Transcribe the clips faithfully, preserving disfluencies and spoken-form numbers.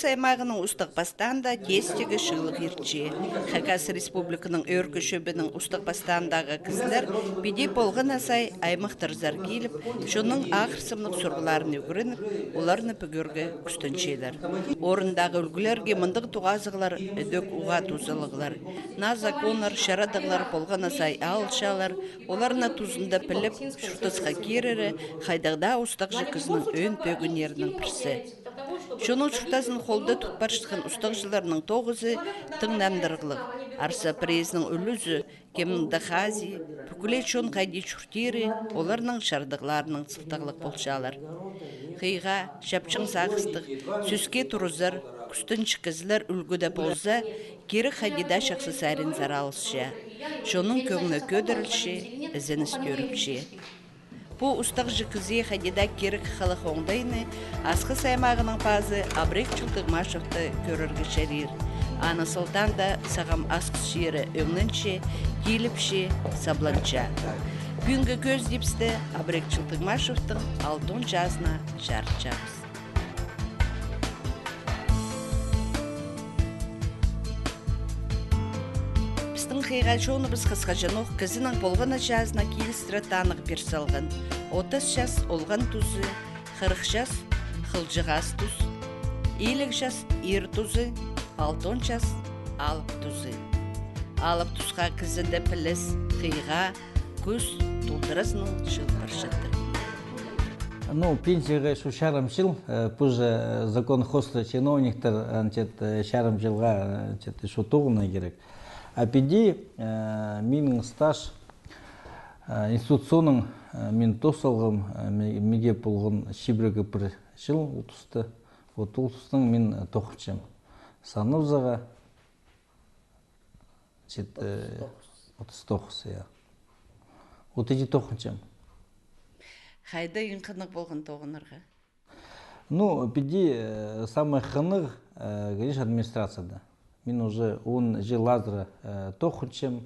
Аймағының устағ-пастаанда тестігі чыылығ иртче. Хакас Республиканың Ӧӧркі Чӧбінің устағ-пастаандағы кізілер піди полған на сай аймахтарзар киліп, чонның ағырсымнығ сурығларын ӱгреніп, оларны пӱгерге кӱстенчелер. Орындағы ӱлгӱлерге мындағ тоғазығлар ідӧк уғаа тузалығлар. Наа законнар, чарадығлар полған на сай алылчалар, оларны тузында піліп, чуртасха кирері хайдағ даа устағҷы кізінің ӧӧн пӧгіннерінің пірсі. Чонның чуртазын холда тут парчатхан устағҷыларның тоғызы тың нандырығлығ. Арса, пірезінің ӱлӱзі, кемнің даа хазии, пӱкӱле чон хайди чуртиры, оларның чарадығларынаң сылтағлығ полчалар. Хыйға, чапчаң сағыстығ, сӧске турызар, кӱстенҷік кізілер ӱлгӱде полза, кирек хайди даа чахсы саринзар алысча. Чонның кӧңні кӧдірілче, ізеніс тӧріпче. Пу устағҷы кізее хайди даа кирек халах оңдайны Асхыс аймағының пазы Абрек Чылтығмашевті кӧрерге чарир. Аны сылтаанда сағам Асхыс чирі ӧңненче, тиліпче, сабланча. Пӱӱнгі кӧзідібісте Абрек Чылтығмашевтің алтон чазына чарытчабыс. Пістің хыйға чоныбыс хысхаҷаң ох кізінің полған на чазына килістіре танығ пир салған. Отыс час олған тузы, хырых час хылҷығас тус, илиг час ир тузы, алтон час алып тузы. Алып тусха кізіде піліс, хыйға, кӱс толдыразынаң чыыл парчатыр. Ну, пенсияға ещё чарым чыл, э, позже закон хосты чиновниктер, значит, э, чарым чылға, значит, ещё тоғынарға кирек. А піди, э, минің стаж, э, институционның, э, мин тоос салғам, э, ме-, миге полған чибіргі пір чыл ол туста. Вот ол тустаң мин, э, тоғынчам. Санап салза, значит, э, отыс тоғыс. Отыс тоғыс, я. Вот іди тоғынчам. Хайда иң хынығ полған тоғынарға? Ну, піди, э, самый хынығ, э, конечно, администрацияда. Мин уже он чыл азыра, э, тоғынчам,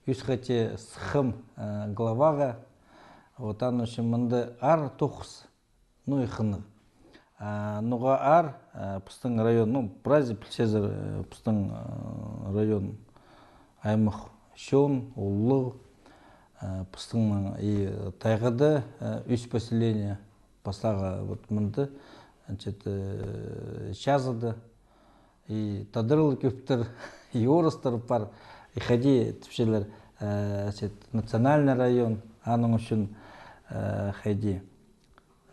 ӱс хати сыххам, э, главаға. Вот, аның ӱчӱн мында аар тоғыс, ну, и хынығ. А, ноға аар, э, пістің район, ну, прайзы пілчезер, э, пістің, э, район аймах чоон, улуғ, э, пістің и тайғада, э, ӱс поселение, пастағы вот мында, значит, э, чазыда, и тадар ла кӧптер, и орыстар пар, и хайди тіпчелер, э, значит, национальный район, аның ӱчӱн, э, хайди,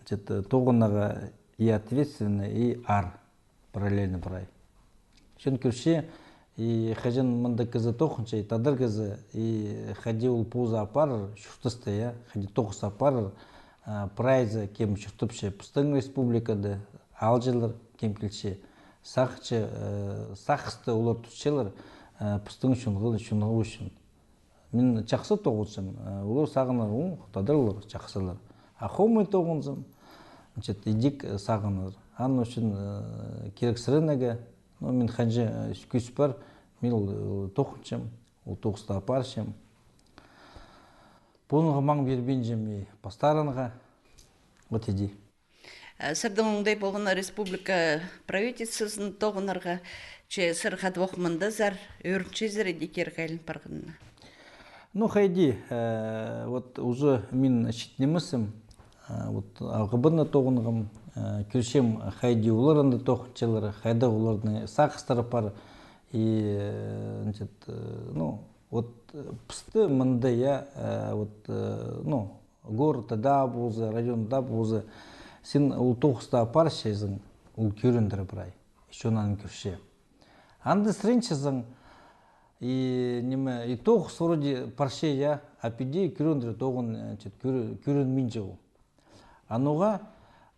значит, э, тоғынарға и ответственно, и аар параллельно прай. Чон кӧрче, и хаҷан мында кізі тоғынча, и тадар кізі, и хайди ол позы апарар, чуртаста, я, хайди тоғыс апарар, а, прайзы кем чуртапча пістің республикада, аалҷылар кем килче, сағынча, э, сағысты олар тутчалар, э, пістің чонға, чонға ӱчӱн. Мин чахсы тоғынчам, э, олар сағынар, о, тадарлар чахсылар. А хомай тоғынзам, значит, идӧк, э, сағынар. Аның ӱчӱн, э, кирексіренерге, ну, мин ханҷа, э, кӱс пар, мин, э, тоғынчам, ол тоғысты апарчам. Позымға маң пирбинчем и пастарынға. Вот иди. Э, сірернің оңдай полған республика правительствозын тоғынарға, че сірер хадох мындазар, ӧрінчезер иди кирек айланып парғанына? Ну, хайди, э, вот уже мин чиит нимезім, э, вот алғабын на тоғынғам, э, кӧрчем, хайди олар анда тоғынчалар, хайда оларның сағыстары пар, и, э, значит, э, ну, вот, э, пісті мында, я, э, вот, э, ну, городта даа полза, районда даа полза, син ол тоғысты апарчазың, ол кӧріндіре прай. Чон аны кӧрче. Анда сіренчезің, и ниме, и тоғыс вроде парча, я, а піди кӧріндіре тоғын, э, чет, кӧр-, кӧрінминче ол. А ноға,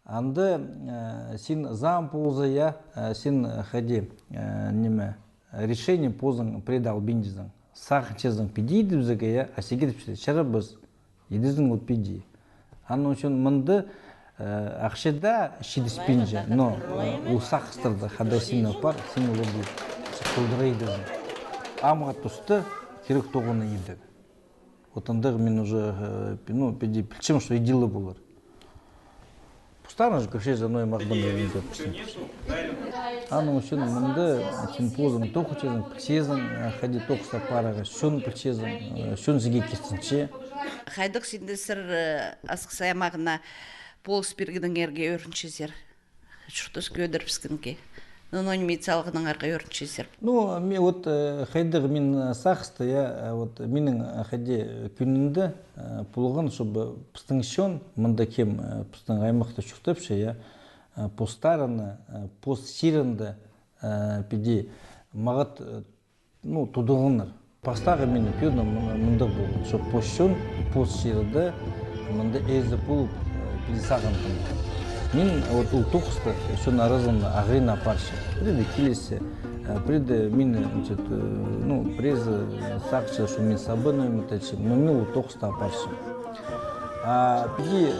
анда, э, син зам полза, я, э, син, э, хайди, э, ниме, решение позың придаал пинчезің. Сағынчазың, піди идібізерге, я, а сигедіпче, чарабас, идізің ол піди. Аның ӱчӱн мында, э, ахча даа читіспинче, но, э, ол сағыстарда, хада син пар, син оларны толдыра идізің. Амға туста кирек тоғынарға идӧк. Вот андағ мин уже, э, пи-, ну, піди пілчем, что иди ла полар. Постарың же кӧрчезің, ну, и мағбан. Аның ӱчӱн мында син позың тоғынчазың, пілчезің, э, хайди тоғыста парарға, чон пілчезің, э, чон сиге киртінче. Хайдағ синде сірер, э, Асхыс аймағына полыс пиргеніңерге ӧрінчезер? Чуртас кӧдірібіскенге. Ну, ну, ниме салғаныңарға ӧрінчезер? Ну, ме-, вот, э, хайдағ мин, э, сағыста, я, э, вот, минің, э, хайди, э, кӧңнімде, э, полған, чтобы пістің чон, мында кем, э, пістің аймахта чуртапча, я, э, постарына, э, пос чирінде, э, піди мағат, э, ну, тудынғаннар. Пастағы минің кӧңнім мын-, мындағ полған, чтоб пос чон, пос чирде мында ээзі полып, э, піліс сағынған. Мин вот ол тоғысты чон аразында ағырин апарчам. Пірее килісче, э, пірее мині, значит, э, ну, піреезі сағынча, что мин саба ноо ниме тіпчем, но мин ол тоғысты апарчам. А піди, э,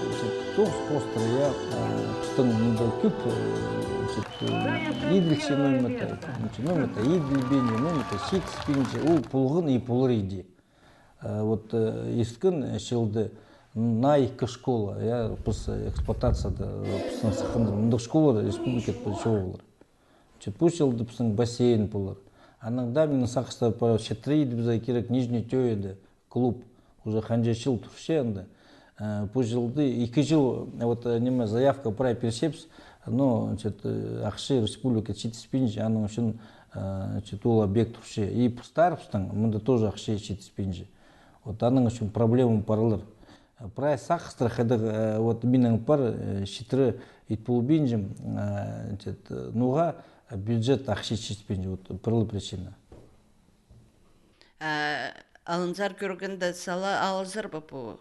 значит, тоғыс постыра, я, э, пістің мында кӧп, э, значит, э, иділче ноо ниме, значит, ноо ниме иділбинче, ноо ниме читіспинче, ол полған и полар иди. Э, вот, э, ирткен чылда наа ікі школа, я, піс, э, эксплуатацияда, э, пістің сыхханнар, мындағ школалар республикада чоғыл полар. Значит, пу чылда пістің бассейн полар. Анаң даа минің сағыста пар, читіре иді піске кирек Нижний Тёяда клуб. Уже ханҷа чыл турча анда. Э, пу чылда ікі чыл, э, вот, э, ниме, заявка прай пирчебіс, но, значит, э, ахча республика читіспинче, аның ӱчӱн, э, значит, ол объект турча. И постарыбыстың мында тоже ахча читіспинче. Вот аның ӱчӱн проблема пар полар. Прай сағыстар хайдағ, э, вот минің пар, э, читіре ит полбинчам, э, значит, э, ноға, э, бюджет ахча читіспинче, вот пір ле причина. А алынзар кӧргенде сала аларзар ба пу?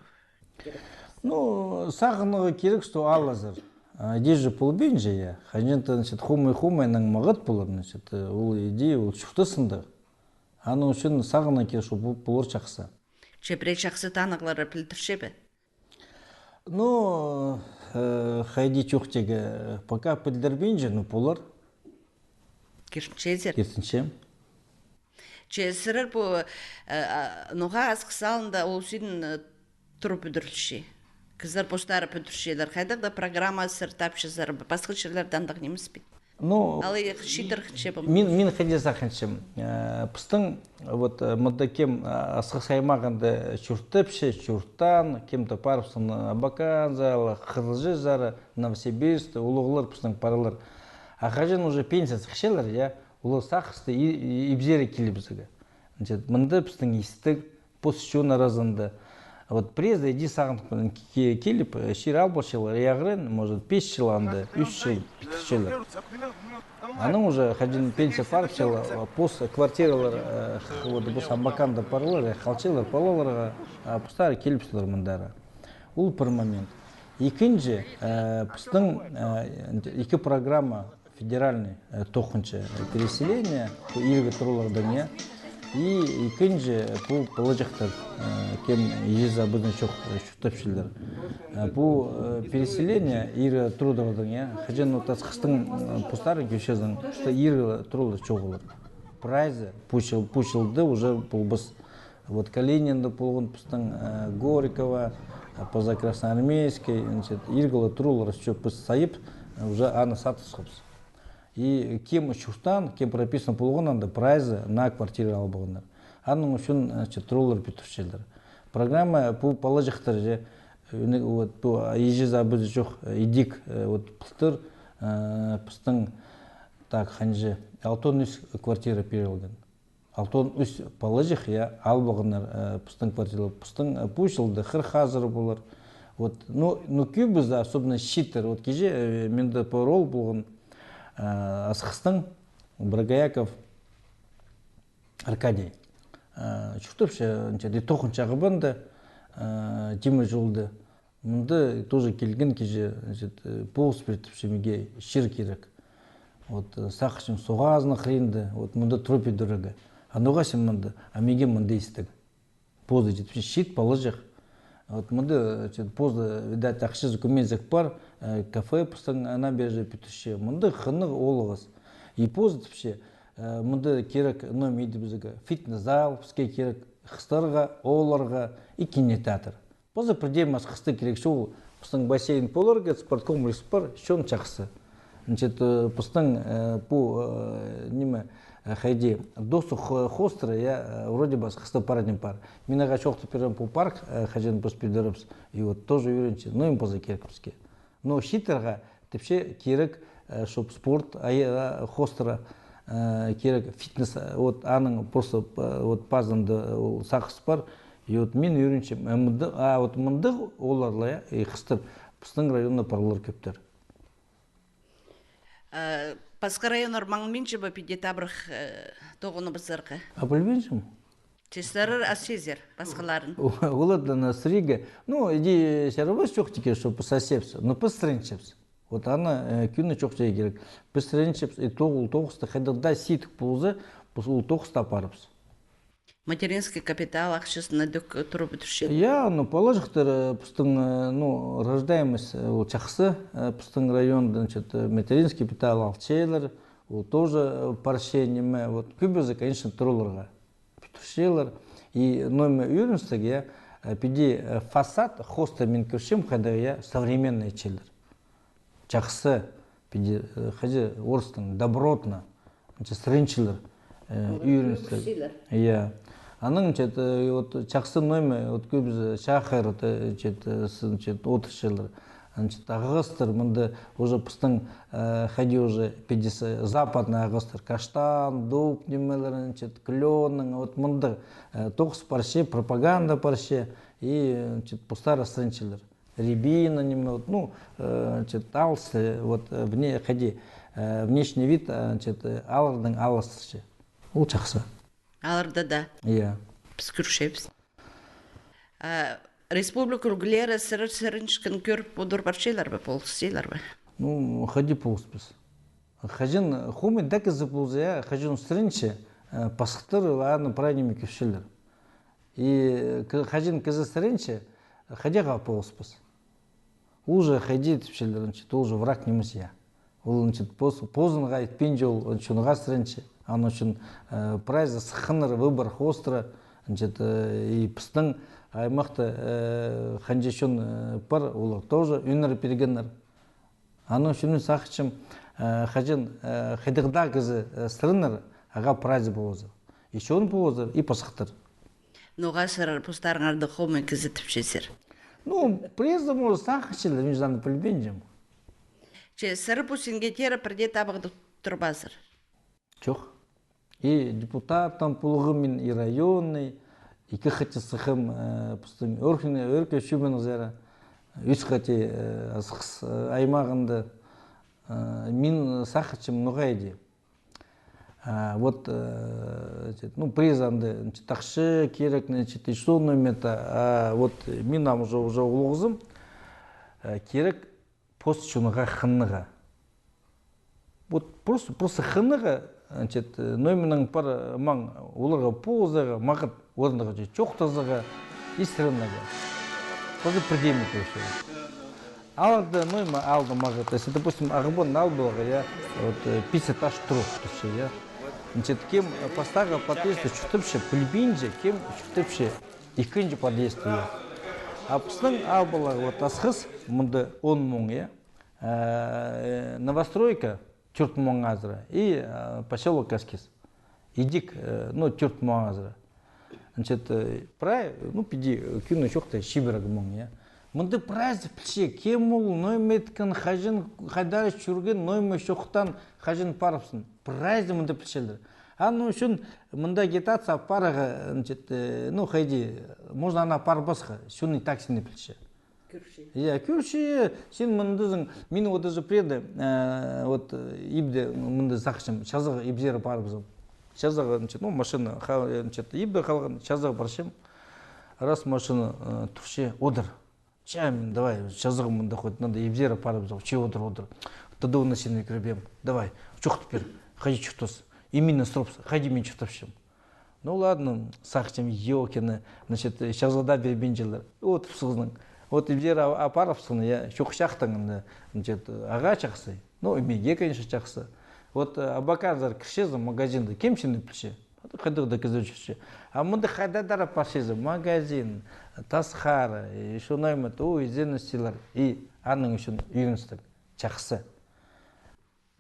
Ну, сағынарға кирек, что аларзар. А, иди же полбинча, я. Ханҷан-да, значит, хомай-хомайнаң мағат полар, значит, э, ол иди, ол чуртасында. Аның ӱчӱн сағынарға кирек, что пу-, полар чахсы. Че пірее чахсы танығлары пілдірче бе? Ну, э, хайди чоохтирға, пока пілдірбинче, ну, полар. Киртінчезер? Киртінчем. Че сірер пу, э, а, ноға Асхыс аалында ол син, э, тура пӱдірілче. Кізілер постары пӱдірчелер. Хайдағ-да программа сірер тапчазар, пасха чирлерде андағ нимес пе? Ну, алай читірче бе? Мин, мин хайди сағынчам. Э, пістің, вот, э, мында кем, э, Асхыс аймағында чуртапча, чуртаан, кем-де парыбысхан Абаканзар, Хызылчазар, Новосибирскте, улуғлар пістің пар полар. А хаҷан уже пенсия сыхчалар, я, олар сағысты и-, и-, ибзер киліп піске. Значит, мында пістің истіг, пос чон аразында. Вот піреезі иди сағынып ке-, киліп, э, чир ал парчалар, и ағырин, может, пис чыл анда, ӱс чыл пӱдірчелер. Анаң уже хаҷан пенсия парыбысчалар, э, пос квартиралар, э, х-, вот пос Абаканда пар полар, э, халчалар палаларға, а постары килібіскелер мындар. Ол пір момент. Ікінҷі, э, пістің, э, ікі программа федеральный, э, тоғынча, э, переселение, пу иргі туралардаң, я. И ікінҷі, э, пу палаҷахтар, э, кем иҷезі-абазы чох, э, чуртапчалар. Э, пу, э, переселение иргі туралардаң, я. Хаҷан вот Асхыстың, э, постарын кӧрчезің, что иргі туралар чоғыл полар. Прайзы пу чыл, пу чылда уже полбас. Вот Калининда полған пістің, э, Горького, э, поза Красноармейский, значит, иргі ла туралар, что піс сайып, э, уже аны сатысхабыс. И кем чуртаан, кем прописан полған анда, прайзы наа квартира албағаннар. Аның ӱчӱн, значит, туралар пӱдірчелер. Программа пу палаҷахтар же, э, вот пу иҷезі-абазы чох, э, идӧк, э, вот пылтыр, э, пістің, так, ханҷа, алтон ӱс квартира пирілген. Алтон ӱс палаҷах, я, албағаннар, э, пістің квартиралар, пістің, э, пу чылда хырых азыра полар. Вот, ну, ну, кӧбізі, особенно чииттер. Вот киҷе, э, менде пар ол полған, э, Асхыстың Брагояков Аркадий. Э, чуртапча, значит, и тоғынча ағбанда, э, тимір чолда. Мында тоже килген киҷе, значит, э, позы пиртіпче, миге чир кирек. Вот, э, сағынчам, соғазына хыринда, вот мында тура пӱдірерге. А ноға син мында, а миге мында истіг. Позы тіпче, чиит палаҷах. Вот мында, значит, позы, видать, ахчазы кӧмезек пар, э, кафе пістің набережный пӱдірче. Мында хынығ оолағас. И позы тіпче, э, мында кирек ниме идібізерге. Фитнес-зал, піске кирек хыстарға, ооларға и кинотеатр. Позы пірдее Асхыста кирек чоғыл, Пістің бассейн поларға, спорткомплекс пар, чон чахсы. Значит, э, пістің, э, пу, э, ниме, э, хайди, досух, э, хоостыра, я, э, вроде бы асхыста парадим пар. Мин ағаа чоохтап пирем пу парк, э, хаҷан піс пӱдірібіс, и вот тоже ӧрінчем, ну, им паза кирек піске. Но чииттірге тіпче кирек, э, чтоб спорт, ай, а, хоостыра, э, кирек фитнес, э, вот аның просто, э, вот пазында ол сағыс пар. И вот мин ӧрінчем, э, мында, а вот мындағ оларла, я, и хыстар пістің районда парлар кӧптер. Э, пасха районнар маңнанча ба піди табырах, э, тоғыныбызарға? А пілбинчем. Че сірер ас ізер, пасхаларын. Олардан ас ізерге. Ну, иди чарабас чох тигі, что піс ас ізебіс. Ну, піс сіренчебіс. Вот аны, э, кӧні чоохтирға кирек. Піс сіренчебіс, и тоғ-, ол тоғысты хайдағ даа сидік полза, піс ол тоғысты апарыбыс. Материнский капитал ахчазына дӧк турып ӱдірче. Я, ну, палаҷахтар, э, пістің, э, ну, рождаемость, э, ол чахсы, э, пістің районда, значит, э, материнский капитал алчалар, ол тоже, э, парча ниме, вот, кӧбізі, конечно, тура оларға пӱдірчелер. И номер ӧріністіг, я, э, піди, э, фасад хоста мин кӧрчем, хайдағ, я, современный итчелер. Чахсы, піди, э, хайди орыстаң, добротно, значит, сіренчелер, э, ӧріністіг. Я. Анаң, значит, э, вот чахсы номер, вот кӧбізі чахайрат, э, значит, э, с-, значит, одырчалар. Значит, ағастар, мында уже пістің, э, хайди уже піди с-, западный ағастар, каштан, дуб нимелер, значит, клёның, вот мында, э, тоғыс парча, пропаганда парча, и, значит, постары сіренчелер. Рябина ниме, вот, ну, э, значит, алыс, э, вот, э, вне-, хайди, э, внешний вид, э, значит, э, алардаң алыстырча. Ол чахсы. Аларда даа. Я. Піс кӧрчебіс. А, республика ӱлгӱлері сірер сіренчеткен кӧріп одыр парчалар ба, полысчалар ба? Ну, хайди полыспас. Хаҷан хомай даа кізі полза, я, хаҷан сіренче, э, пасхаттар аны прай ниме кӧрчелер. И к-, хаҷан кізі сіренче, хайди ағаа полыспас. Ол же хайди тіпчелер, значит, ол же враг нимес, я. Ол, значит, пос-, позынға итпинче ол, чонға сіренче. Аның ӱчӱн, э, прайзы сыхханнар выбор хоостыра, значит, э, и пістің аймахта, э, ханҷа чон, э, пар, олар тоже ӱнер пиргеннер. Аның ӱчӱн сағынчам, э, хаҷан, э, хайдағ даа кізі, э, сіренер, ағаа прайзы полызар. И чон полызар, и пасхаттар. Ноға сірер постарыңарды хомай кізі тіпчезер? Ну, прайзы, может, сағынчалар, мин же аны пілбинчем. Че сірер пу синге теере пір дее табығ турбазар? Чох. И депутаттаң полғам мин, и районный, ікі хати сыххам, э, пістің ӧӧркі, ӧӧркі чӧбінізер, ӱс хати, э, Асхыс, э, аймағында. Э, мин сағынчам ноға иди. А, вот, э, значит, ну, прайзы анда, значит, ахча кирек, значит, и что, ну, это, а вот мин ам уже, уже улуғзым, э, кирек пос чонға хынарға. Вот просто, просто хынарға, значит, э, номернең пар, э, маң оларға полызарға, мағат орынға чоохтазарға, и сіренерге. Просто пірдеме кӧрче. Аларда номер алды мағат. Если, допустим, Ағбан алып аларға, я, вот, э, пис этаж тур турча, я. Значит, кем, э, пастағы подъезді чуртапча, пілбинче, кем чуртапча ікінҷі подъезді, я. А пістің алып аларға, вот, Асхыс, мында он муң, я. Э, новостройка, тӧрт муң азыра. И, э, посёлок Аскиз. Идӧк, э, ну, тӧрт муң азыра. Значит, э, прай, ну, піди, э, кӧні чоохтап, чибіргі муң, я. Мында прайзы пілче, кем ол, ниме иткен, хаҷан, хайда чӧрген, ниме чоохтаан, хаҷан парыбысхан. Прайзы мында пілчелер. Аның ӱчӱн мында агитация апарарға, значит, э, ну, хайди, можно аны апарбасха, чон и так сині пілче. Кӧрче. Я, кӧрче, син мындазың, мин вот даже преде, э, вот, э, ибде мында сағынчам, чазағ ибзер парыбызам. Чазағ, значит, ну, машина, ха-, значит, ибде халған, чазағ парчам. Раз машина, э, турча, одыр. Че, мин, давай, чазағ мында хоть, надо ибзер парыбызам, че одыр, одыр. Тогда оны сині кӧрбеем. Давай, чоохтап пир, хайди чуртас. Именно строб, хайди мин чуртапчам. Ну ладно, сағынчам, ёкины, значит, чазағ даа пирбинчелер. Вот, пісхізің. Вот, ибзер а-, апарыбысхан, я, чох чахтаң, значит, ағаа чахсы. Ну, и миге, конечно, чахсы. Вот, э, Абаканзар кірчезің магазинда, кем сині пілче? Хайдағ-да кізі чӧрче. А мында хайда-да парчазың, магазин, тасхар, и шуны аймат, о, изеннестілер. И аның ӱчӱн ӧріністіг. Чахсы.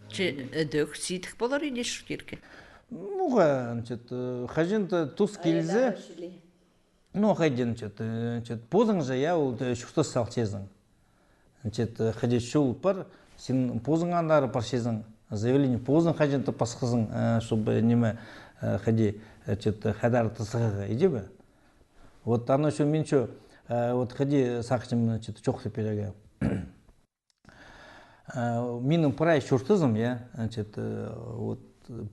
Че, ідӧк, сидік полар иди шуртирге. Ну, ха, значит, э, хаҷан-да тус килзе, ну, хайди, значит, э, значит, позың же, я, ол, э, чуртас салчазың. Значит, э, хайди чол пар, син позың андар парчазың, заявление позың хаҷан-да пасхазың, э, чтобы, ниме, э, хайди, э, значит, хайдар-да сығарға, иди бе? Вот аның ӱчӱн мин чо, э, вот хайди сағынчам, значит, чоохтап пирерге. Э, минің прай чуртазым, я, значит, э, вот,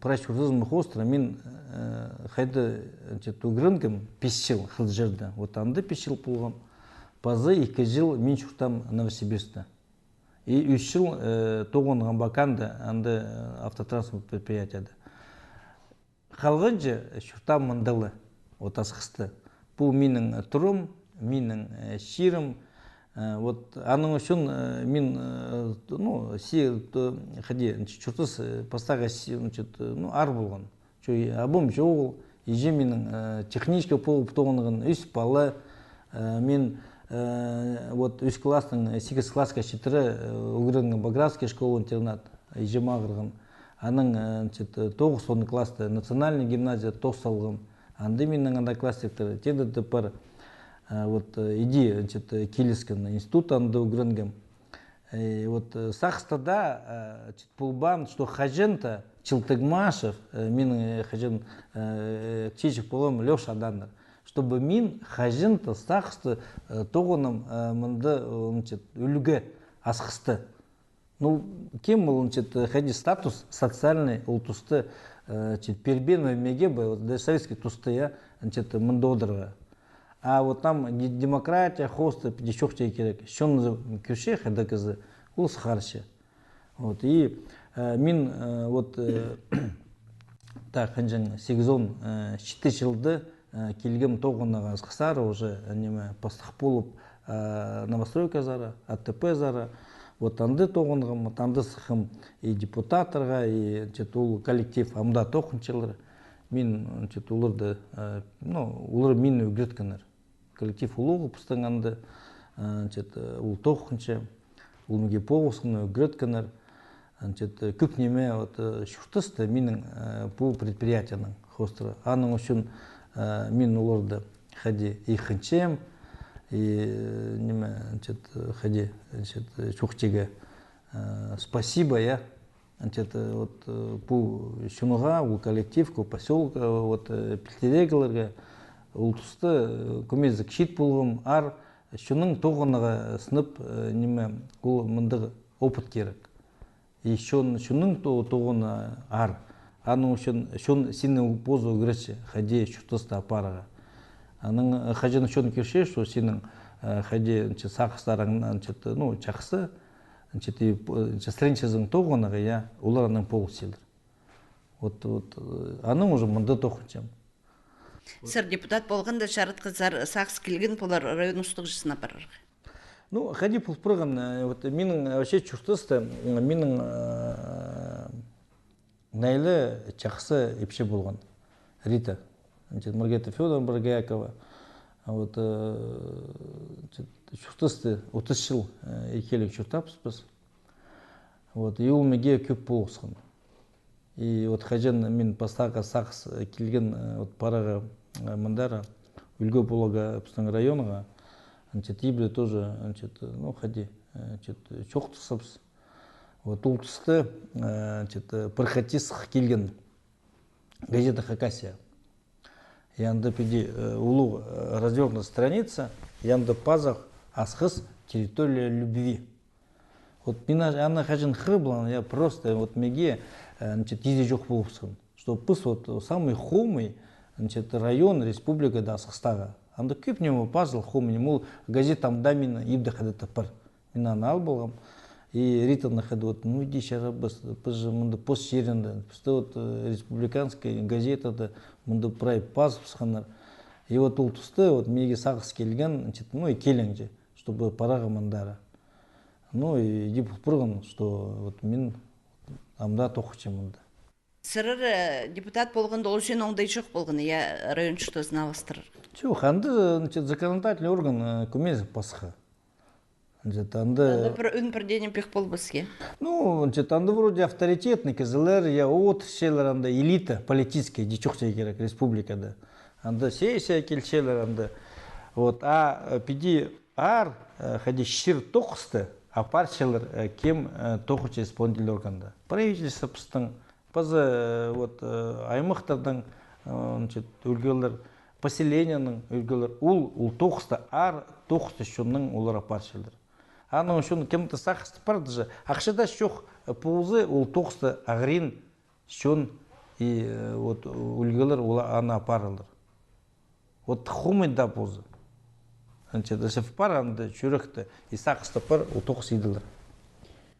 прай чуртазым хоостыра, мин, э, хайда, значит, ӱгренгем пис чыл хызыл чирде. Вот анда пис чыл полғам. Пазы ікі чыл мин чуртаам Новосибирскте. И ӱс чыл, э, тоғынғам Абаканда, анда, э, автотранспорт предприятиеде. Халғанҷы чуртаам мындағ ла, вот Асхыста. Пу минің турым, минің, э, чирім. Э, вот аның ӱчӱн, э, мин, э, ну, си-, то, хайди, чуртас, э, пастағы си-, значит, э, ну, аар полған. Чой, абам чоғыл, іҷем минің, э, техничка полып тоғынған, ӱс пала. Э, мин, э, вот ӱс класстаң, э, сигіс классха читіре, э, ӱгренгем Багратский школа-интернат, іҷем ағырған. Анаң, э, значит, э, тоғыс, он класста национальный гимназия тоос салғам. Анда минің одноклассниктер тее дее пар, э, вот, э, иди, значит, э, киліскен институт, анда ӱгренгем. Э, вот, э, сағыста даа, э, значит, полбаан, что хаҷан-да Чылтыгмашев, э, минің, э, хаҷан, э, кічіҷек полғам, Лёша аданнар, чтобы мин хаҷан-да сағыста, э, тоғынам, э, мында, э, значит, ӱлӱкӱн Асхыста. Ну, кем ол, значит, хайди статус социальный ол туста, э, значит, пирбеен меге бы, вот, да, советский туста, я, значит, мында одырарға. А вот там де-, демократия, хоста, піди чоохтирға кирек. Чон кӧрче, хайдағ кізі, ол сығарча. Вот, и, э, мин, э, вот, э, так, хынҷаң сигізон, э, читі чылда, э, килгем тоғынарға Асхыссар, уже, э, ниме, пастых полып, э, Новостройказар, А Т П-зар. Вот анда тоғынғам, вот анда сыххам и депутаттарға, и, значит, ол коллектив амды тоғынчалар. Мин, значит, оларды, э, ну, олар мині ӱгреткеннер. Коллектив улуғ пістің анда, э, значит, э, ол тоғынча, ол меге полысхан, ӱгреткеннер. Значит, э, кӧп ниме, вот, э, чуртаста минің, э, пу предприятиенің хоостыра. Аның ӱчӱн, э, мин оларды хайди иихінчем, и, э, ниме, значит, э, хайди, значит, э, чоохтирға, э, спасибо, я. Значит, э, вот, э, пу чонға, пу коллективке, посёлка, вот, э, пилтірегілерге, ол туста, э, кӧмезік чит полғам, аар, чонның тоғынарға сынап, э, ниме, ол мындағ опыт кирек. И чон, чонның то-, тоғынарға аар. Аның ӱчӱн чон сині позы ӱгретче, хайди чуртаста апарарға. Анаң, э, хаҷан чон кӧрче, что синің, э, хайди, значит, сағыстарың, значит, ну, чахсы, значит, и, э, значит, сіренчезің тоғынарға, я, олар анаң полысчалар. Вот, вот, э, анаң уже мында тоғынчам. Сірер депутат полғанда чаратхазар, сағыс килген полар район устағҷызына апарарға? Ну, хайди пол парған, э, вот минің, э, вообще чуртаста, м, минің, э, наиле чахсы ипчі полған. Рита. Значит, Маргарита Фёдоровна Боргоякова. А вот, э, значит, чуртаста отыс чыл, э, ікӧлең чуртаппыс піс. Вот, и ол меге кӧп полысхан. И вот хаҷан мин пастағы сағыс, э, килген, э, вот парарға, э, мындар, ӱлгӱ поларға пістің районға, значит, ибде тоже, значит, ну, хайди, э, значит, чоохтасчабыс. Вот ол туста, э, значит, э, пір хати сых килген газета «Хакасия». И анда піди, э, улуғ, э, развёртная страница, и анда пазох «Асхыс — территория любви». Вот мин а-, аны хаҷан хығырып алғам, я, просто вот меге, э, значит, изи чох полыбысхан, что піс вот самый хомай, значит, район республикада Асхыстағы. Анда кӧп ниме пазыл хомай, ол газета амды мин ибде хайда-да пар. Мин аны алып алғам. И Ританы хайди, вот, ну, иди чарабас, піс же мында пос чирінде, пісті вот, э, республиканский газетада мында прай пазыбысханнар. И вот ол туста вот меге сағыс килген, значит, ну, ікӧлең же, чтобы парарға мындар. Ну, и иди пол парған, что вот мин амды тоғынчам мында. Сірер, э, депутат полғанда, ол син оңдай чох полған, я, район чуртазын алыстырарға? Чох, анда, значит, законодательный орган, э, кӧмес пасха. Значит, анда... Анда пір ӱн, пір дее ниме пеер полбас, я? Ну, значит, анда вроде авторитетный кізілер, я, от килчелер, анда элита политическая, дее чох тирге кирек, республикада. Анда сессия килчелер, анда. Вот, а, э, піди аар, э, хайди чир тоғысты апарчалар, э, кем, э, тоғынча исполнительный органда. Правительство пістің, паза, э, вот, э, аймахтарның, э, значит, ӱлгӱлер, поселениенің ӱлгӱлер, ол, ол тоғысты, аар тоғысты чонның олар апарчалар. Аның ӱчӱн кем-де сағысты парды же, ахча даа чох, э, позы ол тоғысты ағырин чон и, э, вот, ӱлгӱлер ол аны апаралар. Вот хомай даа позы. Значит, если пар анда чӱректе и сағысты пар, ол тоғыс иділер.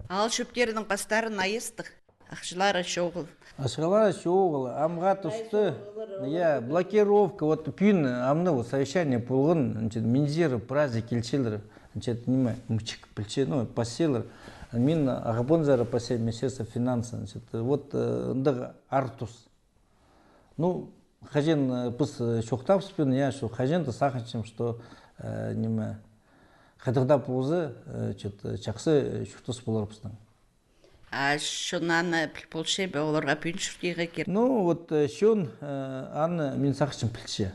Аал чӧптерінің пастарын айастығ. Ахчалары чоғыл. Ахчалары чоғыл, амға тусты. Я, блокировка, вот пӱӱн амды вот совещание полған, значит, министр прайзы килчелер, значит, ниме, мчик пілче, ну, пасчалар. Мин Ағбанзар пасчам, министерство финансов, значит, вот, э, ындағ артус. Ну, хаҷан, э, піс, э, чоохтабыспин, я, что хаҷан-да сағынчам, что, э, ниме, хайдағ даа позы, э, чет-, чахсы, э, чуртас полар пістің. А чон аны піл полча ба, оларға пӱӱн чуртирға кирек? Ну, вот, э, чон, э, аны, мин сағынчам, пілче.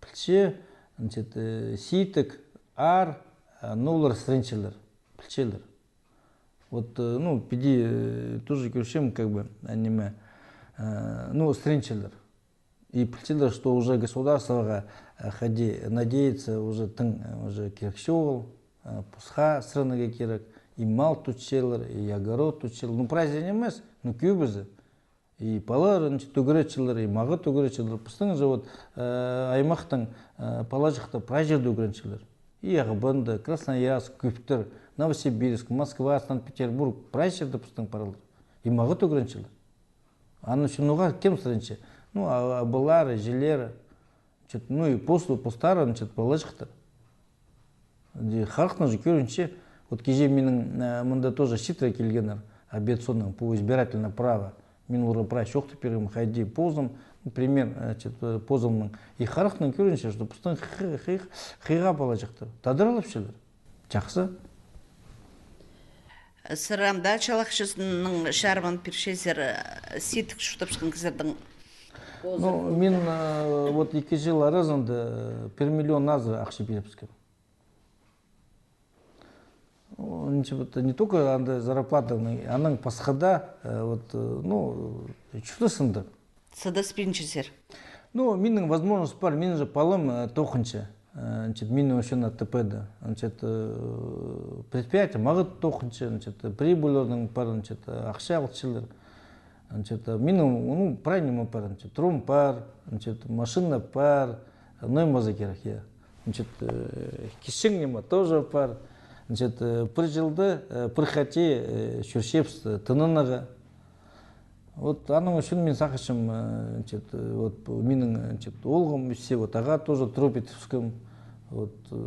Пілче, значит, э, сидік, аар, э, ну, олар сіренчелер, пілчелер. Вот, э, ну, піди, э, тоже кӧрчем, как бы, а, ниме, э, ну, сіренчелер. И пілчелер, что уже государствоға, э, хайди надеяться, уже тың, э, уже кирек чоғыл, э, пасха сіренерге кирек, и мал тутчалар, и огород тутчалар. Ну, прайзы нимес, ну, кӧбізі. И палалар, значит, ӱгретчелер, и мағат ӱгретчелер. Пістің же вот, э, аймахтың, э, палаҷахтары прай чирде ӱгренчелер. И Ағбанда, Красноярск, Кӱптер, Новосибирск, Москва, Санкт-Петербург, прай чирде пістің паралар. И мағат ӱгренчелер. Аның ӱчӱн уғаа кем сіренче? Ну, а, абалары, іҷелері. Значит, ну и после, постары, значит, палаҷахтар. Ди, халыхнаң же кӧрінче, вот киҷе минің, э, мында тоже читіре килгеннер, обед соонаң, по избирательное право. Мин оларға прай чоохтап пиргем, хайди позым, ну, пример, э, значит, э, позымның. И халыхнаң кӧрінче, что пістің хы-, хы-, хыйға палаҷахтар. Тадар алыпчалар. Чахсы. Сірер ам даа чал ахчазынаң чарман пирчезер, э, сидік чуртапчатхан кізілернің? Ну, мин, э, вот ікі чыл аразында, э, пір миллион азыра ахча пирібіскем. Ну, ничего, вот не только анда зарплатаның, анаң пасха даа, э, вот, э, ну, чуртасында. Сыдаспинчазар. Ну, минің возможность пар, минің же палам, э, тоғынча. Э, значит, минің ӱчӱн АТП-да. Значит, э, предприятие мағат тоғынча, значит, прибыльлернің пар, значит, ахча алчалар. Значит, э, минің, ну, прай ниме пар, значит, трум пар, значит, машина пар, ноо ниме зе кирек, я. Значит, э, кичең ниме тоже пар. Значит, э, пір чылда, э, пір хати, э, чӧрчебіс, э, тынанарға. Вот аның ӱчӱн мин сағынчам, э, значит, э, вот минің, значит, оолғым ӧсче, вот ағаа тоже труп иткем, вот, э,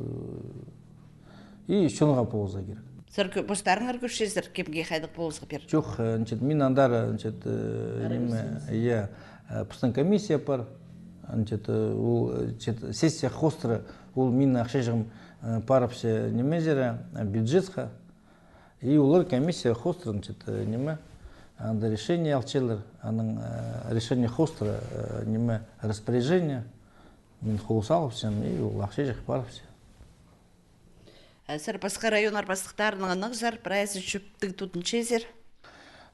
и чонға полызарға кирек. Сірер кӧ-, постарыңар кӧрчезер, кемге хайдағ полызарға пирер? Чох, э, значит, мин андар, значит, э, ниме, я, э, пістің комиссия пар, значит, э, ол, э, значит, сессия хоостыра, ол минің ахчаҷағым, э, парыбысча нимезер, э, бюджетха. И олар комиссия хоостыра, значит, э, ниме, анда решение алчалар, аның, э, решение хоостыра, э, ниме, распоряжение, мин хол салыбысчам, и ол ахчаҷах парыбысча. А сірер пасха районнар пастыхтарынаң ынағзар, прайзы чӧптіг тудынчазар?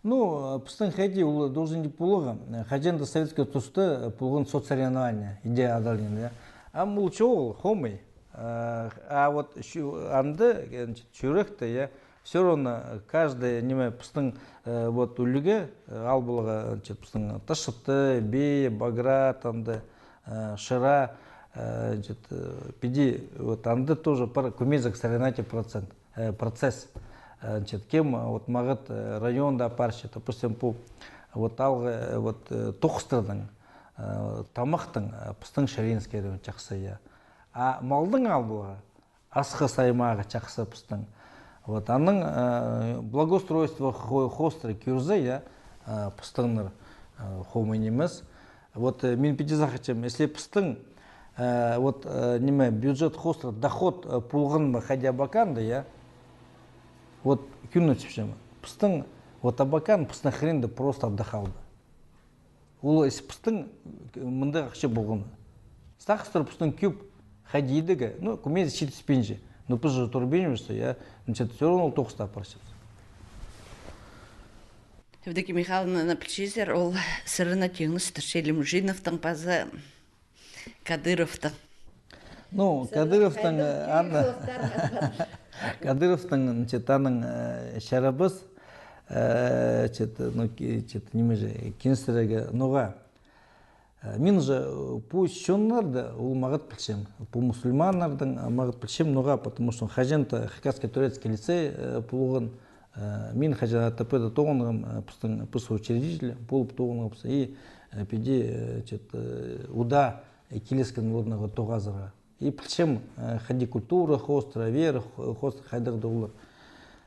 Ну, э, пістің хайди ол должен поларға, э, хаҷан-да советский туста, э, полған соцсоревнование, идея адалған, я. Ам ол чоғыл, хомай. Э, а вот чу-, анда, э, значит, чӱректе, я, всё равно, э, каждый, ниме, пістің, э, вот, ӱлгӱ, э, Аал Пулаға, значит, пістің Ташчы-Худа, Бейі, Баграт, анда, э, Шира, э, значит, э, піди, вот, анда тоже пар кӧмес соревновательный процент, э, процесс. Э, значит, кем, э, вот, мағат, э, районда апарча, допустим, пу, вот, алғы, э, вот, э, тоғыстарның, э, тамахтың, э, пістің Ширинский район чахсы, я. А малдың Аал Пулаға, Асхыс аймағы чахсы пістің. Вот, аның, э, благоустройство хо-, хоостыра кӧрзе, я, А, пістіңнер, а, хомай нимес. Вот, э, мин піди сағынчам, если пістің, э, вот, э, ниме, бюджет хоостыра доход, э, полған ма хайди Абаканда, я? Вот, кӧнім тіпчем. Пістің, вот Абакан, пістің хренде просто отдыхалды. Ол ис пістің, э, мындағ ахча полған. Сағыстар пістің кӧп хайди идерге, ну, кӧмес читіспинче. Но піс же турбинчабыс, я, значит, всё равно ол тоғысты апарчабыс. Евдокия Михайловна, пілчезер, ол сірерні теңнестірче Лимужиновтың паза Кадыровтың. Ну, Кадыровтың, э, аны, Кадыровтың, значит, аның, э, чарабас, э, значит, ну, ки-, значит, ниме же, кӧністірерге ноға. Э, мин же, э, пу чоннарны ол мағат пілчем, пу мусульманнарны, э, мағат пілчем ноға, потому что хаҷан-да Хакасский турецкий лицей, э, полған, э, мин хаҷан А Т П-де тоғынғам, э, пістің піс учредитель полып тоғынғабыс, и, э, піди, э, значит, э, удаа, э, киліскен орынға тоғазарға. И пілчем, э, хайди культура хоостыра, вера хо-, хоостыра хайдағ-да олар.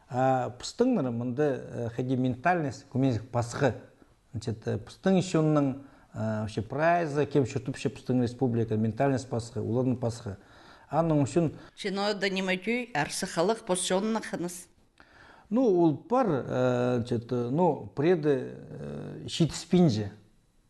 А пістіңнер мында, э, хайди ментальность кӧмес пасха. Значит, э, пістің чонның, э, вообще прайзы, кем чуртапча пістің республика, ментальность пасха, оларның пасха. Аның ӱчӱн... Че, ну, да ниме тӧӧй, арса халых пос чонына хыныс. Ну, ол пар, э, значит, э, ну, пірееде, э, читіспинче.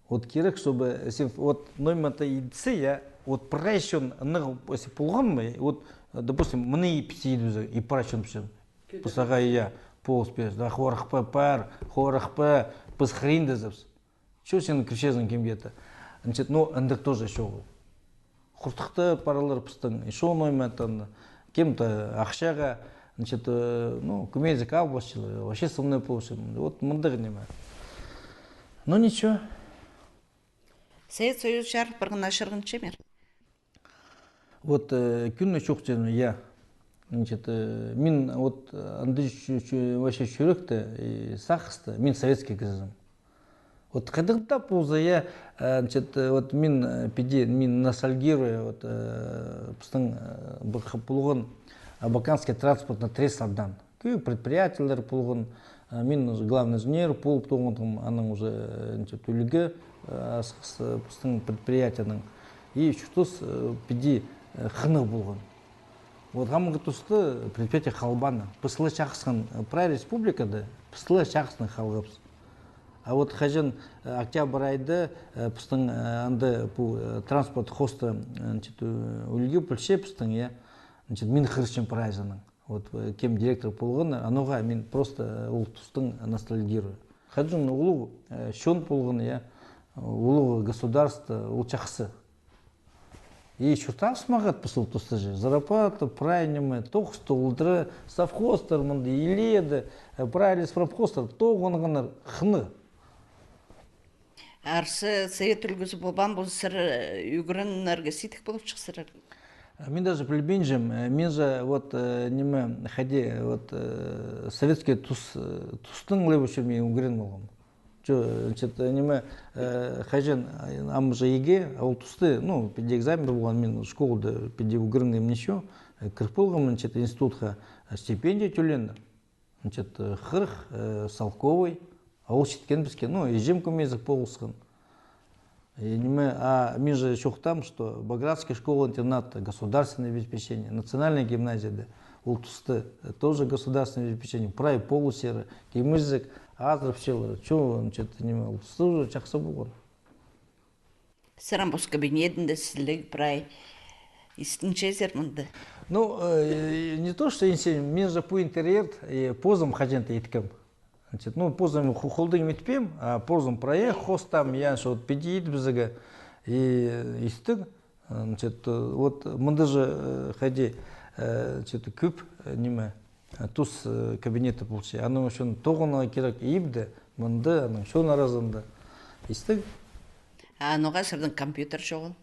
Вот кирек, чтобы, если вот ноо ниме-де иділзе, я, вот прай чон ынағ, если полған ма, вот, э, допустим, мына и пиди идібізерге, и прай чон пісче. Пысаға, я, полыс пирче. Да хорыхпа, пар, хорыхпа, піс хрен дезебіс. Чё син кірчезің кемге-де? Значит, ну, андағ тоже чоғыл. Хуртыхта паралар пістің, ещё ноо ниме-де, кем-то ахчаға, значит, э, ну, кӧмес албасчалар, вообще со мной полысчалар. Вот мындағ ниме. Ну, ничего. Совет Союзы чарых парған, ачырғанча мир. Вот, э, кӧні чох тирім, я. Значит, э, мин вот, э, анда чу-, чу-, вообще чӱректе, и сағыста, мин советский кізізім. Вот хайдағ-да полза, я, э, значит, э, вот мин, э, піди, мин ностальгирую, вот, э, пістің, э, пу-, полған Абаканский транспортный трестадаң. Кӧп предприятиелер полған, э, мин главный инженер полып тоғынғам, анаң уже, э, значит, ӱлгӱ, э, асхыс, э, пістің предприятиенің. И чуртас, э, піди, э, хынығ полған. Вот хамғы туста предприятие халбаан. Піс ла чахсхан, э, прай республикада піс ла чахсхан халғабыс. А вот хаҷан, э, октябрь айда, э, пістің, э, анда пу, э, транспорт хоста, э, значит, э, ӱлгӱ пілче пістің, я, значит, мин хығырчам прайзынаң. Вот, э, кем директор полған, анаға мин просто, э, ол тустаң ностальгирую. Хаҷан улуғ, э, чон полған, я, улуғ государство, ол чахсы. И чуртаабыс мағат піс ол туста же. Зарплата, прай ниме, тоғыс толдыра, совхозтар мында илееде, э, прай леспромхозтар тоғынғаннар, хынығ. Арса совет ӱлгӱзі полбаан полза, сірер, э, ӱгренерге сидік полчатсар. Мин даже пілбинчем, э, мин же вот, э, ниме, хайди, вот, э, советский тус, э, тустаң ле вообще мин ӱгрен полғам. Чо, значит, э, ниме, э, хаҷан, э, ам же ЕГЭ, а ол туста, ну, піди экзамен полған, мин школада піди ӱгренгем ничего, э, кір полғам, значит, институтха, э, стипендия тӧленді. Значит, э, хырых, э, салковай, а ол читкен піске, ну, иҷем кӧмес полысхан. И ниме, а мин же чоохтаам, что Багратский школа-интернат, государственное обеспечение, национальная гимназияда, ол туста, э, тоже государственное обеспечение, прай полысчалар, кемізік азырапчалар, чо, значит, ниме, ол туста уже чахсы полған. Сірернің пос кабинетінде сіліг прай истінчезер мында. Ну, э, не то, что истінчем, мин же пу интерьер, э, позым хаҷан-да иткем. Значит, ну, позым ху-, холдың итпеем, а позым проект хоостаам, я, что вот піди идібізерге, и истіг, значит, э, вот мында же, э, хайди, э, значит, кӧп, э, ниме, э, тус, э, кабинеті полча. Аның ӱчӱн тоғынарға кирек ибде, мында, анаң чон аразында. Истіг. А ноға сірернің компьютер чоғыл?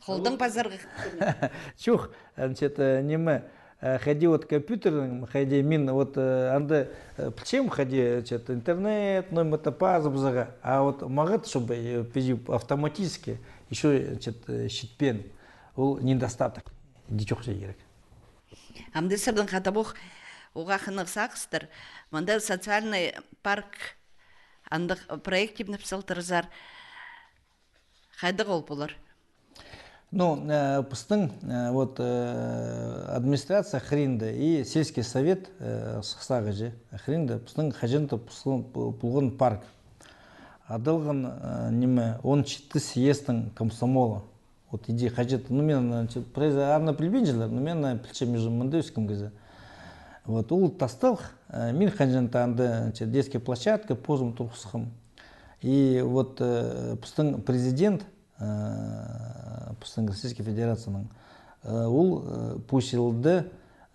Холдаң пазарға. Чох, значит, э, ниме, э, хайди вот компьютернің, хайди мин вот, э, анда, э, пілчем, хайди, значит, интернет, ноо ниме-де пазыбызарға, а вот мағат, чтобы, э, піди автоматически ещё, значит, э, читпеен, ол недостаток, иди чох ча кирек. Амды сірернің хатабох уғаа хынығ сағыстар, мында социальный парк Андағ проект тимнеп салтырзар, хайдағ ол полар? Ну, э, пістің, э, вот, э, администрация хыринда и сельский совет, э, сыхсағы же хыринда пістің хаҷан-да пу-, пу-, полған парк. Адалған, э, ниме, он читі съездтің комсомола. Вот иди хаҷан-да, ну, мин, значит, прайзы аны пілбинчелер, но мин, э, пілчем уже мында ӧскем кізі. Вот, ол тасталых, э, мин хаҷан-да анда, значит, детский площадка позым турғысхам. И вот, э, пістің президент, э, пістің Российскай Федерацияның, э, ол, э, пу чылда,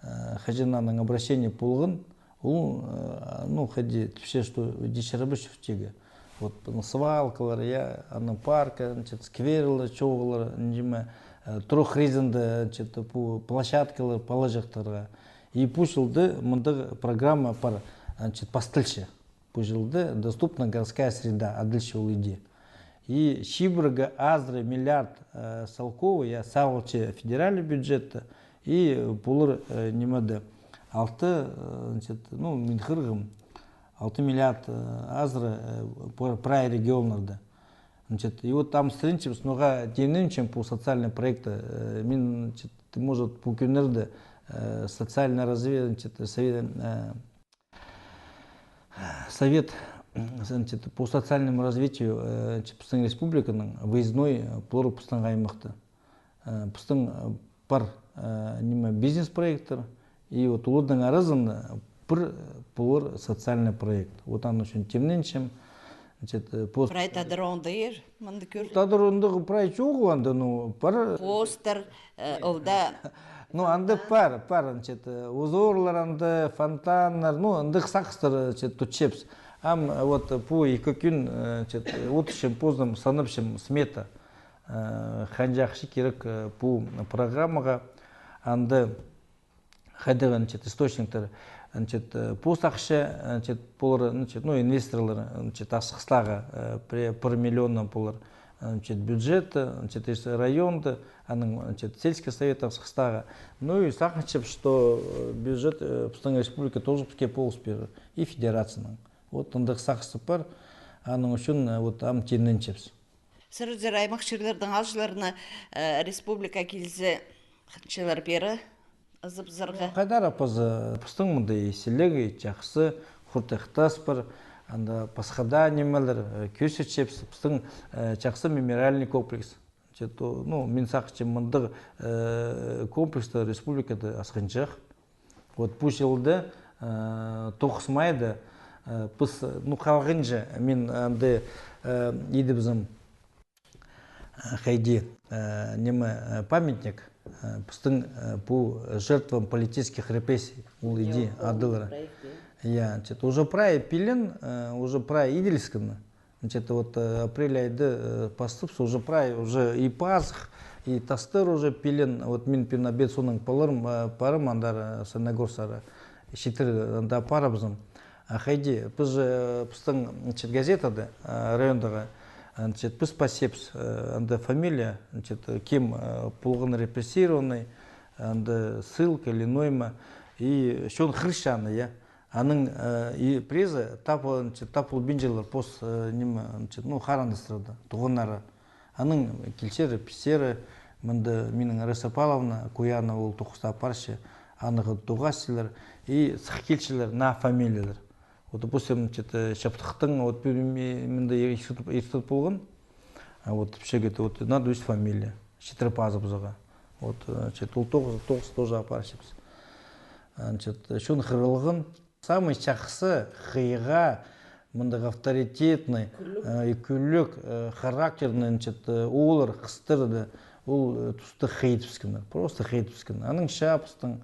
э, хаҷан аның обращение полған, ол, э, ну, хайди тіпче, что дети рабочих тигі. Вот, ну, свалкалар, я, аның парка, значит, скверлер, чоғылар, ниме, э, трох резинда, значит, пу площадкалар поларҷыхтарға. И пу чылда мындағ программа пар, значит, пасталча. Пу чылда доступна городская среда, адалча ол иди. И чибіргі азыра миллиард, э, салковай, я, салылча федеральный бюджетте, и полар, э, нимеде, алты, э, значит, ну, мин хырғам, алты миллиард, э, азыра, э, пр-, прай регионнарда. Значит, и вот там сіренчебіс, ноға тимненчем пу социальный проекті, э, мин, значит, может, пу кӱннерде, э, социальный разве-, значит, совет, э, Совет, м, значит, по социальному развитию, э, значит, пістің республиканың выездной, э, полар пістің аймахта. Э, пістің, э, пар, э, ниме, бизнес-проекттер, и вот олардың аразында пір, э, полар социальный проект. Вот аның ӱчӱн тимненчем. Значит, э, по... Прай тадар оңдайыр, мында кӧр. Тадар оңдайыр прай чоғыл анда, ну, пар. Постар, э, ол даа. Ну, анда пар, пар, значит, э, узорлар анда, фонтаннар, ну, андағ сағыстар, э, значит, тутчабыс. Ам, э, вот, э, пу ікі кӱн, э, значит, э, одырчам позым, санапчам смета. Э, ханҷа ахча кирек, э, пу программаға, анда хайдағ, значит, источниктер, значит, э, пос ахча, значит, полар, значит, ну, инвесторлар, значит, асхыстағы, э, пір, пір миллионнаң полар, значит, бюджет, значит, районда, аның, значит, сельский совет асхыстағы. Ну и сағынчам, что, э, бюджет, э, пістің республика тоже піске полыс пирер, и федерацияның. Вот андағ сағысты пар, аның ӱчӱн, э, вот ам тимненчебіс. Сірер аймах чирлердің аалҷыларына, э, республика килзе, хынчалар пеер ызыбызарға? Хайдар, а паза пістің мында и сіліг, и чахсы, хуртахтас пар, анда пасха даа нимелер, э, кӧзітчебіс, пістің, э, чахсы мемориальный комплекс. Значит, о, ну, мин сағынчам, мындағ, э, комплекстер республикада асхынҷах. Вот пу чылда, э, тоғыс майда, э, піс, ну, халғанҷа, мин анда, э, идібізем, э, хайди, э, ниме, э, памятник, э, пістің, э, пу жертвам политических репрессий, ол иди адалар. Я, значит, уже прай пилен, э, уже прай иділіскен. Значит, вот, э, апрель айда, э, пастап, уже прай, уже и пазых, и тастар уже пилен. Вот мин пӱӱн обед соонаң поларым, э, парам андар, э, Саяногорсксар, читіре анда апарарбызым. А хайди, піс же, э, пістің, значит, газетада, э, райондағы, значит, піс пасчабыс, э, анда фамилия, значит, кем, э, полған репрессированный, анда ссылка или нойма, и чон хығырча аны, я. Аның, э, и прайзы тап-, значит, тап полбинчалар пос, э, ниме, значит, ну, харындастары, туғаннары. Анаң килчелер, пілчелер, мында минің Раиса Павловна Куянова, ол тоғысты апарча, анаң тоғасчалар, и сых килчелер наа фамилиялар. Вот, допустим, значит, э, Чаптыхтың, вот, пӱӱн ми-, мында иртіріп, иртіріп полған. А вот, пічеге, вот, надо үс фамилия. Читіре пазыбызарға. Вот, э, значит, ол тоғыс, тоғыс тоже апарчабыс. Значит, чон хығырылған. Самый чахсы хыйға, мындағ авторитетный, э, и кӱлӱк, э, характерный, значит, э, ооллар, хыстарды, ол, э, туста хыйдыбысханнар, просто хыйдыбысханнар. Анаң чапыстың,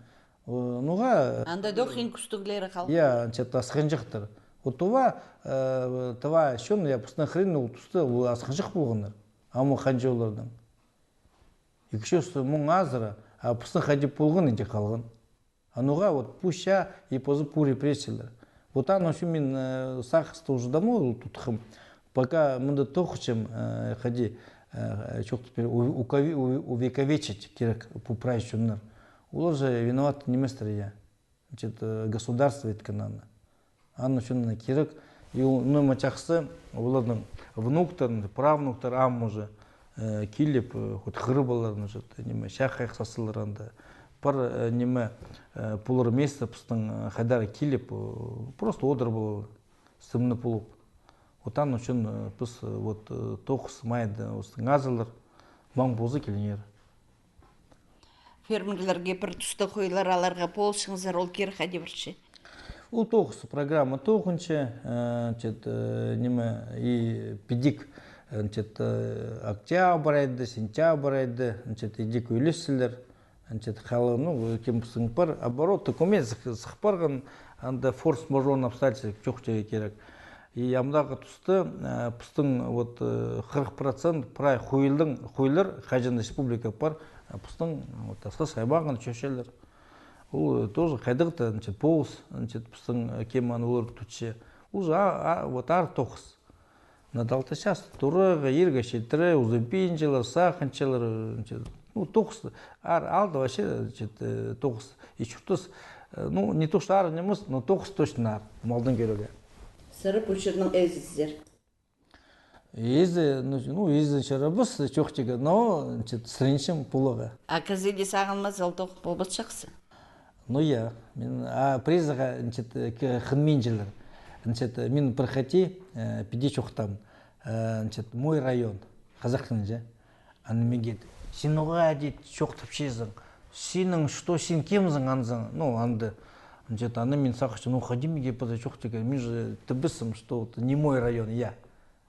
э, ноға, э, анда дох иң кӱстіглері халғаннар. Я, значит, асхынҷахтар. Вот Тува, э, Тува чон, я, пістің хырин ол туста, ол асхынҷах полғаннар. Ам ханҷа оларның. Ікі чӱс муң азыра, а пістің хайди полған, иди халған. А ноға вот пу чаа и позы пу репрессиялар. Вот аның ӱчӱн мин, э, сағысты уже давно тутхам. Пока мында тоғынчам, э, хайди, э, чоохтап пирем, у-, укови-, у-, увековечить кирек пу прай чоннар. Олар же виноват ниместер, я. Значит, э, государство иткен аны. Аның ӱчӱн аны кирек, И ол ниме чахсы, оларның внуктар, правнуктар ам уже, э, киліп, э, хоть хырбаларын уже, ниме, чахайах сасылар анда. Пар, э, ниме, э, пулар место пістің, э, хайдар киліп, э, просто одыр полар, сымны пулып. Вот аның ӱчӱн, э, піс, э, вот, э, тоғыс майда, вот, азылар, маң полза киліңер. Фермерлерге пір туста хойлар аларға полчаңзар, ол кирек хайди пирче? Ол тоғыс программа тоғынча, э, значит, э, ниме, и піди, э, значит, э, октябрь айда, сентябрь айда, значит, идӧк ӱлесчелер, значит, хала, ну, кем пістің пар, оборот, документ сых-, сых парған, анда форс-мажорный обстоятельства чох тее кирек. И амдағы туста, э, пістің вот, э, хырых процент прай хойлың, хойлар, хаҷан республика пар, э, пістің вот Асхыс аймағын чӧрчелер. Ол, э, тоже хайдағ-да, значит, полыс, значит, пістің, э, кем аны олар тутча. Уже, а, а, вот аар тоғыс. Надо алты час турарға, ирге читіре, узапинчалар, сағынчалар, значит, ну, тоғыс, аар, алды вообще, значит, э, тоғыс. И чуртас, э, ну, не то что аар нимес, но тоғыс точно аар, малдаң кӧрерге. Сірер пу чирнің ээзізер? Ээзі, ну, ну, ээзі чарабас, чох тигі, но, значит, сіренчем поларға. А кізі дее сағынмаза, ол тоғыс полбас чахсы. Ну, я, мин, а, призға, значит, к-, хынминчелер. Значит, мин пір хати, э, піди чоохтаам, э, значит, «Мой район», хазах тілінҷе. Аны мин кӧдім. Син ноға, дит, чоохтапчазың? Синің что, син кемзің анзың? Ну, анда. Значит, аны мин сағынчам, ну, хайди мин кӧдім паза чоохтирға, мин же тібіссім, что вот не мой район, я.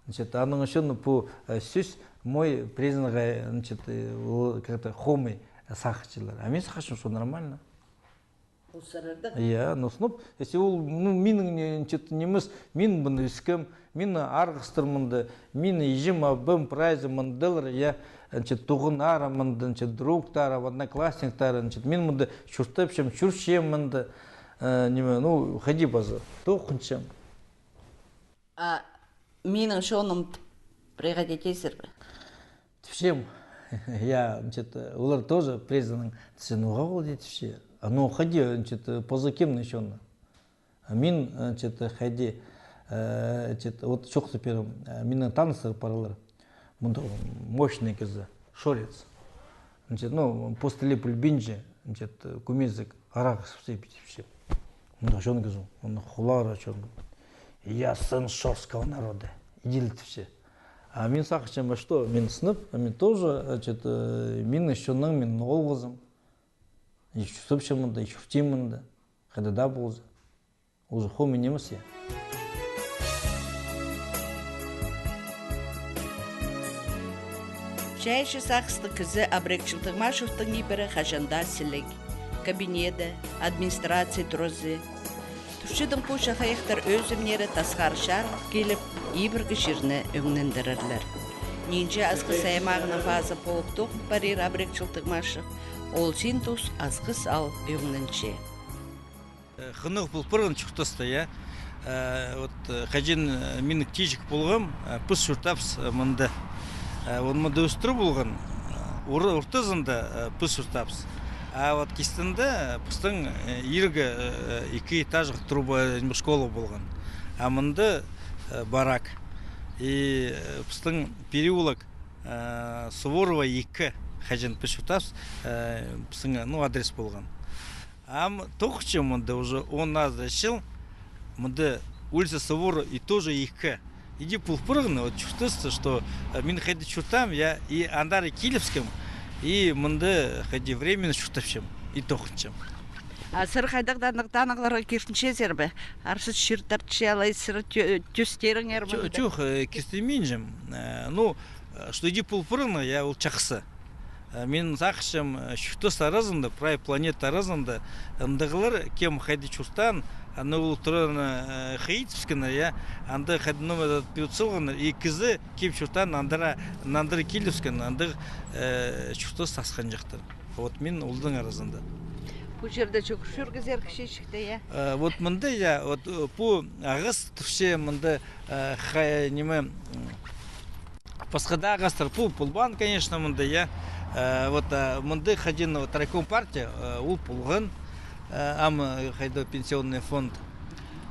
Значит, аның ӱчӱн пу, э, сӧс «мой» признакха, значит, э, ол как-то хомай сағынчалар. А мин сағынчам, что нормально. Ол сірердең. Я, ну, сынап, если ол, ну, минің не, значит, нимес, мин мында ӧскем, минің арғыстар мында, минің іҷем, абам, прайзы мындалар, я, значит, туғаннарым мында, значит, другтарым, одноклассниктарым, значит, мин мында чуртапчам, чӧрчем мында, э, ниме, ну, хайди паза, тоғынчам. А минің чоным тіп, пригадитезер бе? Тіпчем. Я, значит, олар тоже призының тізен уғаа ол дее тіпче. А ну, хайди, значит, паза кемнің чоны? А мин, значит, хайди, э, значит, вот чоохтап пирем, э, минің таныстар парлар. Мында мощный кізі, Шорец. Значит, ну, постыли пілбинче, значит, кӧмезік арағас пісіп тіпче. Мында чон кізі, оны хулары чон. «Я сын шорского народа». Иди ле тіпче. А мин сағынчам, а что, мин сынап, а мин тоже, значит, э, минің чонның, мин оолғызым. И чуртапчам мында, и чуртим мында. Хайда даа полза. Уже хомай нимес, я. Чайаачы сағыстығ кізі Абрек Чылтығмашевтің ибіре хаҷан даа сіліг. Кабинеті, администрация туразы. Турчатхан пу чахайахтар ӧзімнері тасхар чарыл киліп, ибіргі чирні ӧңнендірерлер. Нинҷе Асхыс аймағының пазы полып тоғын парир Абрек Чылтығмашев, ол син тус Асхыс аал ӧңненче. Э, хынығ пол парған чуртаста, я. Э, вот, э, хаҷан, э, минің тиҷек полғам, э, піс чуртапс, э, мында. Э, вот мында ӧстір полған, э, ур-, ортазында, э, піс чуртапс. А вот кистінде, э, пістің, э, иргі, э, ікі этажлығ труба, э, школа полған. А мында, э, барак. И, э, пістің переулок, э, Суворова ікі, хаҷан піс чуртапс, э, пістің, ну, адрес полған. Ам тоғынчам мында уже он азыра чыл, мында улица Суворова и тоже ікі. Иди пол парған, вот чуртаста, что, э, мин хайда чуртаам, я и андар килібіскем, и мында хайда временно чуртапчам, и тоғынчам. А сірер хайдағ-да андағ танығларға киртінчезер бе? Арса чир тартча, алай сірер тӧ-, тӧстеріңер мында? Чох, э, киртінминчем. Э, ну, э, что иди пол парған, я, ол чахсы. Э, мин сағынчам, э, чуртас аразында, прай планета аразында, андағлар, кем хайда чуртаан, аны ол тураны, э, хайди тіпчеткеннер, я, анда хайда номер пиріп салғаннар, и кізі, кем чуртаан, андыра, нандыра килібіскен, андағ, э, чуртас тасханҷахтар. Вот мин олдың аразында. Пу чирде чӱгӱр чӧргізер кічіҷекте, я? Э, вот мында, я, вот, э, пу ағас тіпче мында, э, хай-, ниме, м, пасха даа ағастар пол-, полбаан, конечно, мында, я. Э, вот, э, мында хаҷан, вот, райком партия, э, ол полған, э, ам, э, хайда пенсионный фонд.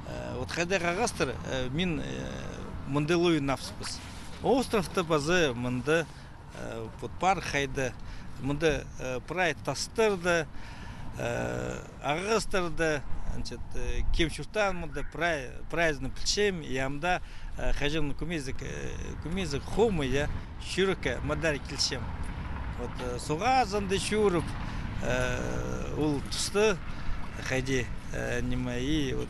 Э, вот Хайдағ ағастар, э, мин, э, мында луйнапсыбыс. Островта паза мында, э, вот пар хайда, мында, э, прай тастарда, э, ағастарда, значит, э, кем чуртаан мында прай, прайзын пілчем, и амда, э, хаҷан кӧмезік, э, кӧмезік хомай, я, чӱрекке мадар килчем. Вот, э, соғаа азында чӧріп, э, ол туста хайди, э, ниме, и вот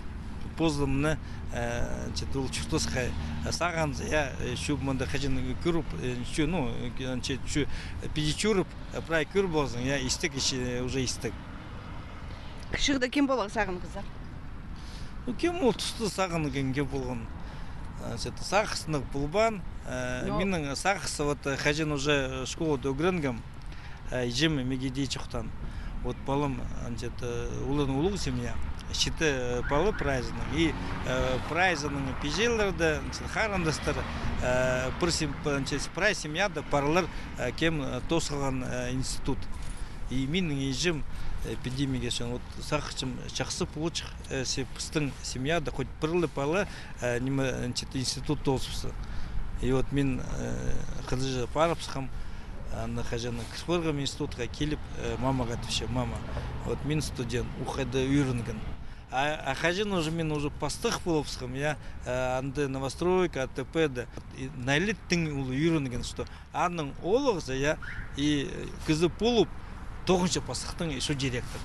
позымны, э, значит, ол чуртасха, э, сағынза, я, э, чӧп мында хаҷан кӧріп, э, чӧ-, ну, э, значит, чӧ-, піди чӧріп, э, прай кӧр ползаң, я, истіг, э, уже истіг. Кічігде кем поларға сағынғазар? Ну, кем ол туста сағынған, кем полған? Э, значит, сағыс андағ полбаан, э, минің сағыс, вот, э, хаҷан уже школада ӱгренгем, э, иҷем миге тее чоохтаан. Вот палам, значит, э, улан улуғ семья. Читі, э, пала прайзының. И, э, прайзының пиҷелері дее, значит, харындастар, э, пір сем-, значит, прай семьяда парлар, э, кем, э, тоосхан, э, институт. И минің иҷем, э, піди миге сӧн, вот, сағынчам, чахсы полҷых, э, че пістің семьяда хоть пір ле пала, э, ниме, значит, институт тоозыбысса. И вот мин, э, хынзыҷа парыбысхам, анда хаҷан кір парғам институтха, киліп, э, мамаға тіпчем: «Мама, вот мин студент, у хайда ӱгренген». А, а хаҷан уже мин уже пастых полыбысхам, я, э, анда новостройка, А Т П-да. И найлаттың ол ӱгренген, что аның оолағызы, я, и, э, кізі полып, тоғынча пастыхтың ещё директор.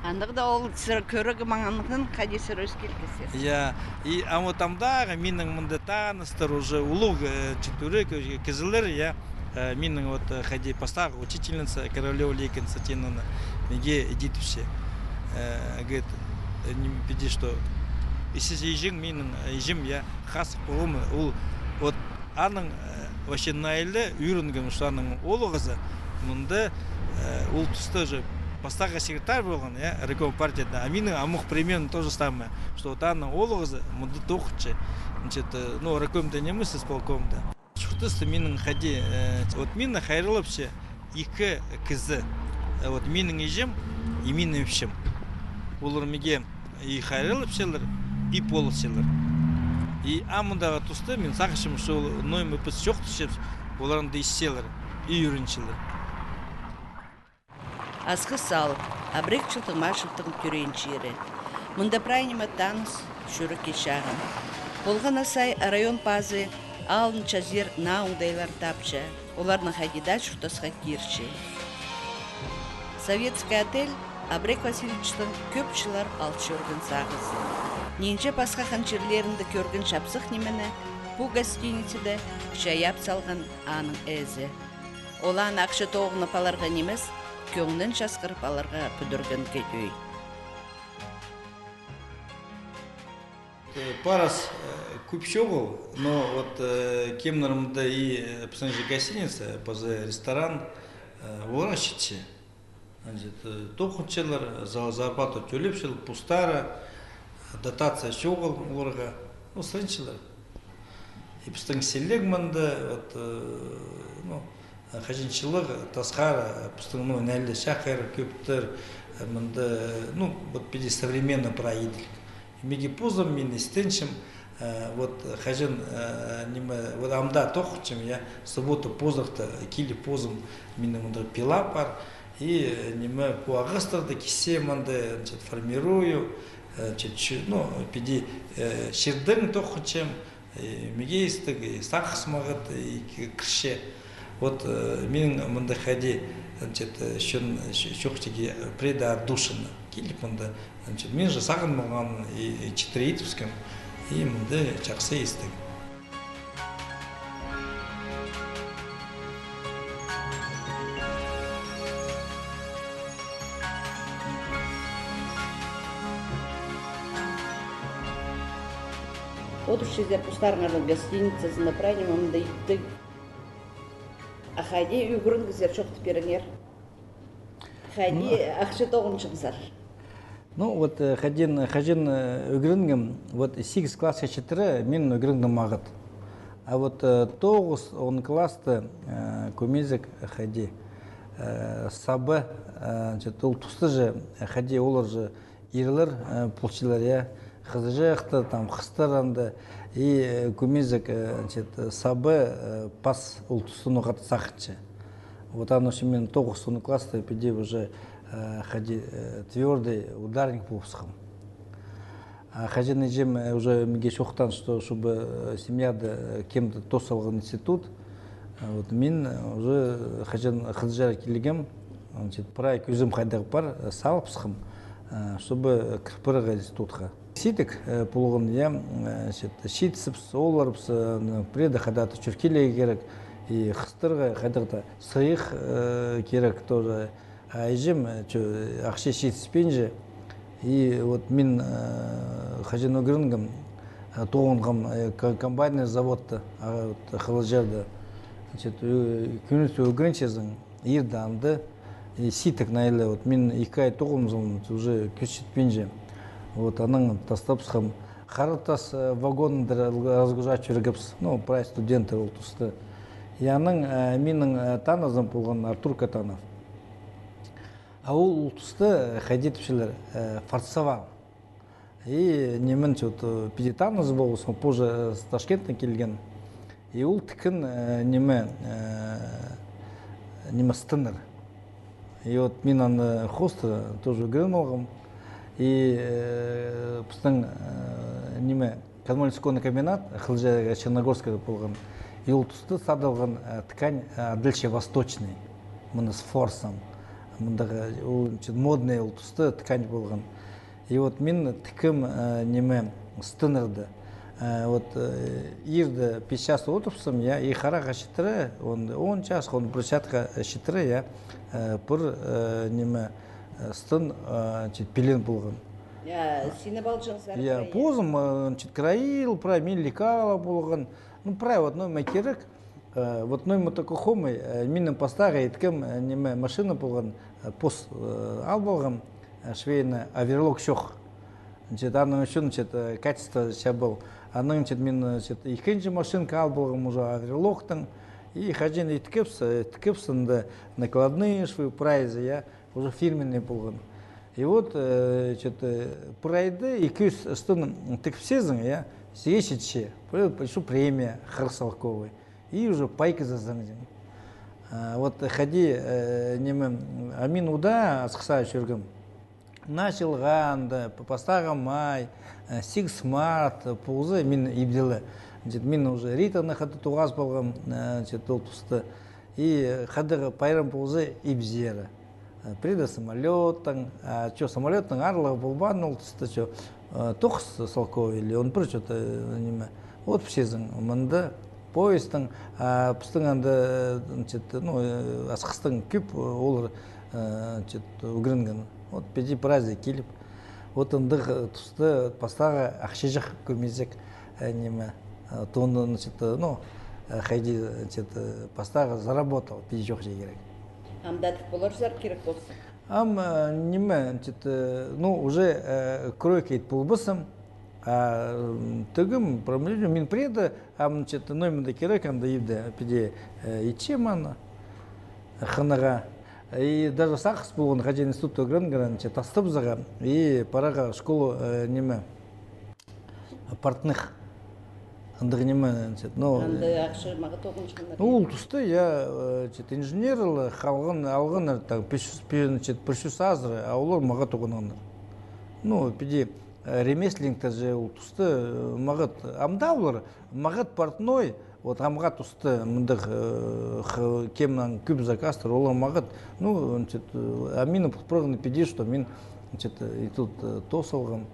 Андағ даа ол сірер кӧрігі маңанған, хайди сірер ӧс килгезер. Я, и, а вот амдағы минің мында таныстар уже улуғ, э, читүрек, э, кізілер, я, э, минің вот, э, хайди пастағы учительница Королева Лия Константиновна, миге иди тіпче. Э, говорит, э, ниме, піди, что, исче иҷең, минің, э, иҷем, я, хазых полғам, ол, вот, аның, э, вообще найлы ӱгренген, что аның оолағызы мында, э, ол туста же пастағы секретарь полған, я, райком партияда, а минің амох примерно то же самое, что вот аның оолағызы мында тоғынча, значит, э, ну, райкомда нимес, исполкомда. Чуртаста минің хайди, э, вот мині хайраллапча ікі кізі, э, вот минің іҷем и минің іпчім. Олар миге и хайраллапчалар, и полысчалар. И амдағы туста мин сағынчам, что ол ноо ниме піс чоохтасчабыс, олар анда исчелер и ӱгренчелер. Асхыс аал, Абрек Чылтығмашевтің тӧреен чирі. Мында прай ниме таныс, чӱрекке чағын. Полған на сай район пазы аалын чазир наа оңдайлар тапча, оларны хайди даа чуртасха кирче. Советский отель Абрек Васильевичтің кӧп чыллар ал чӧрген сағызы. Нинҷе пасха хан чирлерінде кӧрген чапсых нимені пу гостиницада чайап салған аның ээзі. Ол аны ахча тоғынып аларға нимес, кӧңнін часхырып аларға пӱдірген кӧдӧй. Э, парас, э, кӧп чоғыл, но вот, э, кемнер мында и, э, пістің же гостиница, паза ресторан, э, оларға читче. Значит, э, тоғынчалар, за-, зарплата тӧлепчелер, постары, дотация чоғыл оларға, ну, сырынчалар. И пістің сіліг мында, вот, э, ну, хаҷанҷылығ тасхар, пістің, ну, нәлі чахайыр кӧптір, э, мында, ну, вот, піди современный прай иділік. Миге позым, мин істенчем, э, вот, хаҷан, э, ниме, вот, амда тоғынчам, я, суббота позырахта киліп позым, минің мында пила пар, и, э, ниме, пу ағастарды кисчем мында, значит, формирую, э, значит, чу-, ну, піди, э, чирдең тоғынчам, и миге истіг, и сағыс мағат, и к-, кірче. Вот, э, минің мында хайди, значит, э, чон, ч-, чоохтирға, предотдушина. Киліп мында, значит, мин же сағынмаан, и, и читіре идібіскем, и мында чахсы истіг. Одырчазар постарыңарның гостиницазында, прай ниме мында иттіг. А хайди ӱгренгезер, чоохтап пиріңер. Хайди ахча тоғынчазар. Ну, вот, э, хаҷан, хаҷан, э, ӱгренгем, вот, сигіс классха читіре мин ӱгренгем мағат. А вот, э, тоғыс, он класста, э, кӧмезік, хайди, э, саба, э, значит, ол туста же, хайди, олар же ирлер, э, полчалар, я, Хызыҷахта, там, хыстар анда, и, э, кӧмезек, э, значит, саба, э, пас ол туста ноға-да сағынча. Вот аны ӱчӱн мин тоғызынҷы класста піди уже, э, хайди, э, твёрдый ударник полыбысхам. А хаҷан іҷем, э, уже миге чоохтаан, что, чтобы, э, семьяда, э, кем-то тоос салған институт, э, вот мин, э, уже хаҷан Хызыҷар килгем, значит, прай кӧзім хайдағ пар, э, салыбысхам, э, чтобы кір парарға институтха. Сидік, э, полған, я, э, значит, читсібіс, оларыбыс, э, ну, пірее хайда-да чӧркелерге кирек, и хыстарға хайдағ-да сыйых, э, кирек тоже. А іҷем, э, чё, ахча читіспинче. И вот мин, э, хаҷан ӱгренгем, э, тоғынғам, э, ко-, комбайнный заводта, а, вот, Хылыҷарда. Значит, ӱ-, кӱнізі ӱгренчезің, иирде анда, и сидік найлы. Вот мин ікі ай тоғынзам, уже кӱс читпинче. Вот анаң тастабысхам. Хара тас, э, вагоннар разгружать чӧргебіс. Ну, прай студенттер ол туста. И анаң, э, минің, э, танызым полған Артур Катанов. А ол, ол туста, э, хайди тіпчелер, э, форцовал. И ниме, значит, э, піди таныс полғабыс, ол позже, э, с Ташкенттен килген. И ол тіккен, э, ниме, э, ниме, стеннер. И вот мин аны хоостыра тоже ӱгреніп алғам. И, э, пістің, э, ниме, Комсомольский комбинат, Хылыҷа Черногорская полған. И ол туста садылған, э, ткань, э, адалча восточный. Мына с форсом. Мындағы, ол, значит, модный ол туста ткань полған. И вот мин тіккем, э, ниме, стеннерді. Э, вот, э, иирде пис час одырыбысхам, я, и харахха читіре, он, он часха, он пір часха читіре, я, э, пір, э, ниме, э, стен, э, значит, пилен полған. Я, сині палҷаң сар. Я, прай, я. Позым, э, значит, краил, прай, мин лекала полған. Ну, прай, вот, ну, ниме кирек. Э, вот, ну, ниме только хомай, э, минің пастағы иткем, э, ниме, машина полған, э, пос, э, ал полғам, э, швейный, оверлок чох. Значит, аның ӱчӱн, значит, э, качество чабыл. Анаң, значит, мин, значит, ікінҷі машинка ал полғам уже оверлоктаң. И хаҷан иткебіс, э, иткебіс, анда накладные швы, прайзы, я. Уже фирменный полған. И вот, э, значит, э, прайда ікі-ӱс стен тікпеезің, я, сиге читче. Пу премия хырых салковай. И уже пайказазың. А, вот хайди, э, ниме, а мин удаа Асхыста чӧргем. Началға анда, п-, пастағы май, э, сигіс март, э, позы мин ибделі. Значит, мин уже Ританы хада тоғас полғам, э, значит, ол туста. И, э, хайдағ пайрам позы ибзері. Э, пірее самолёттаң, а, чё, самолёттаң аарлығ полбаан ол туста, чё, э, тоғыс салковай или он пір, чё-то, э, ниме. Вот пісезің, мында поездтаң, а, пістің анда, э, значит, ну, э, Асхыстаң кӧп, э, олар, э, значит, ӱгренген. Вот піди прайзы киліп. Вот андағ, э, туста пастағы ахчаҷах кӧмезек, э, ниме, э, тоны, значит, э, ну, э, хайди, значит, э, пастағы заработал, піди чоохтирға кирек. Ам даа тік поларзар кирек полза? Ам, э, ниме, значит, э, ну, уже, э, кройка ит полбассым, а, м, тігем, проблема, мин пірее, ам, значит, ну, мында кирек, анда ибде, піди, э, итчем аны, хынығ. И даже сағыс полған, хаҷан институтта ӱгренген, значит, тастабызарға, и парарға школу, э, ниме, портных. Андағ ниме, значит, ну, анда ахча мағат тоғынчаңнар. Ну, ол туста, я, э, значит, инженерлер халған, алғаннар, так, пис чӱс, пис, значит, пір чӱс азыра, а олар мағат тоғынғаннар. Ну, піди, э, ремесленниктер же ол туста, э, мағат, ам даа олар, мағат портной, вот, амға туста, мындағ, э, х-, кемнең кӧп заказтар, олар мағат. Ну, значит, э, а минің пултырғаны піди, что мин, значит, э, и тут, э, тоос салғам,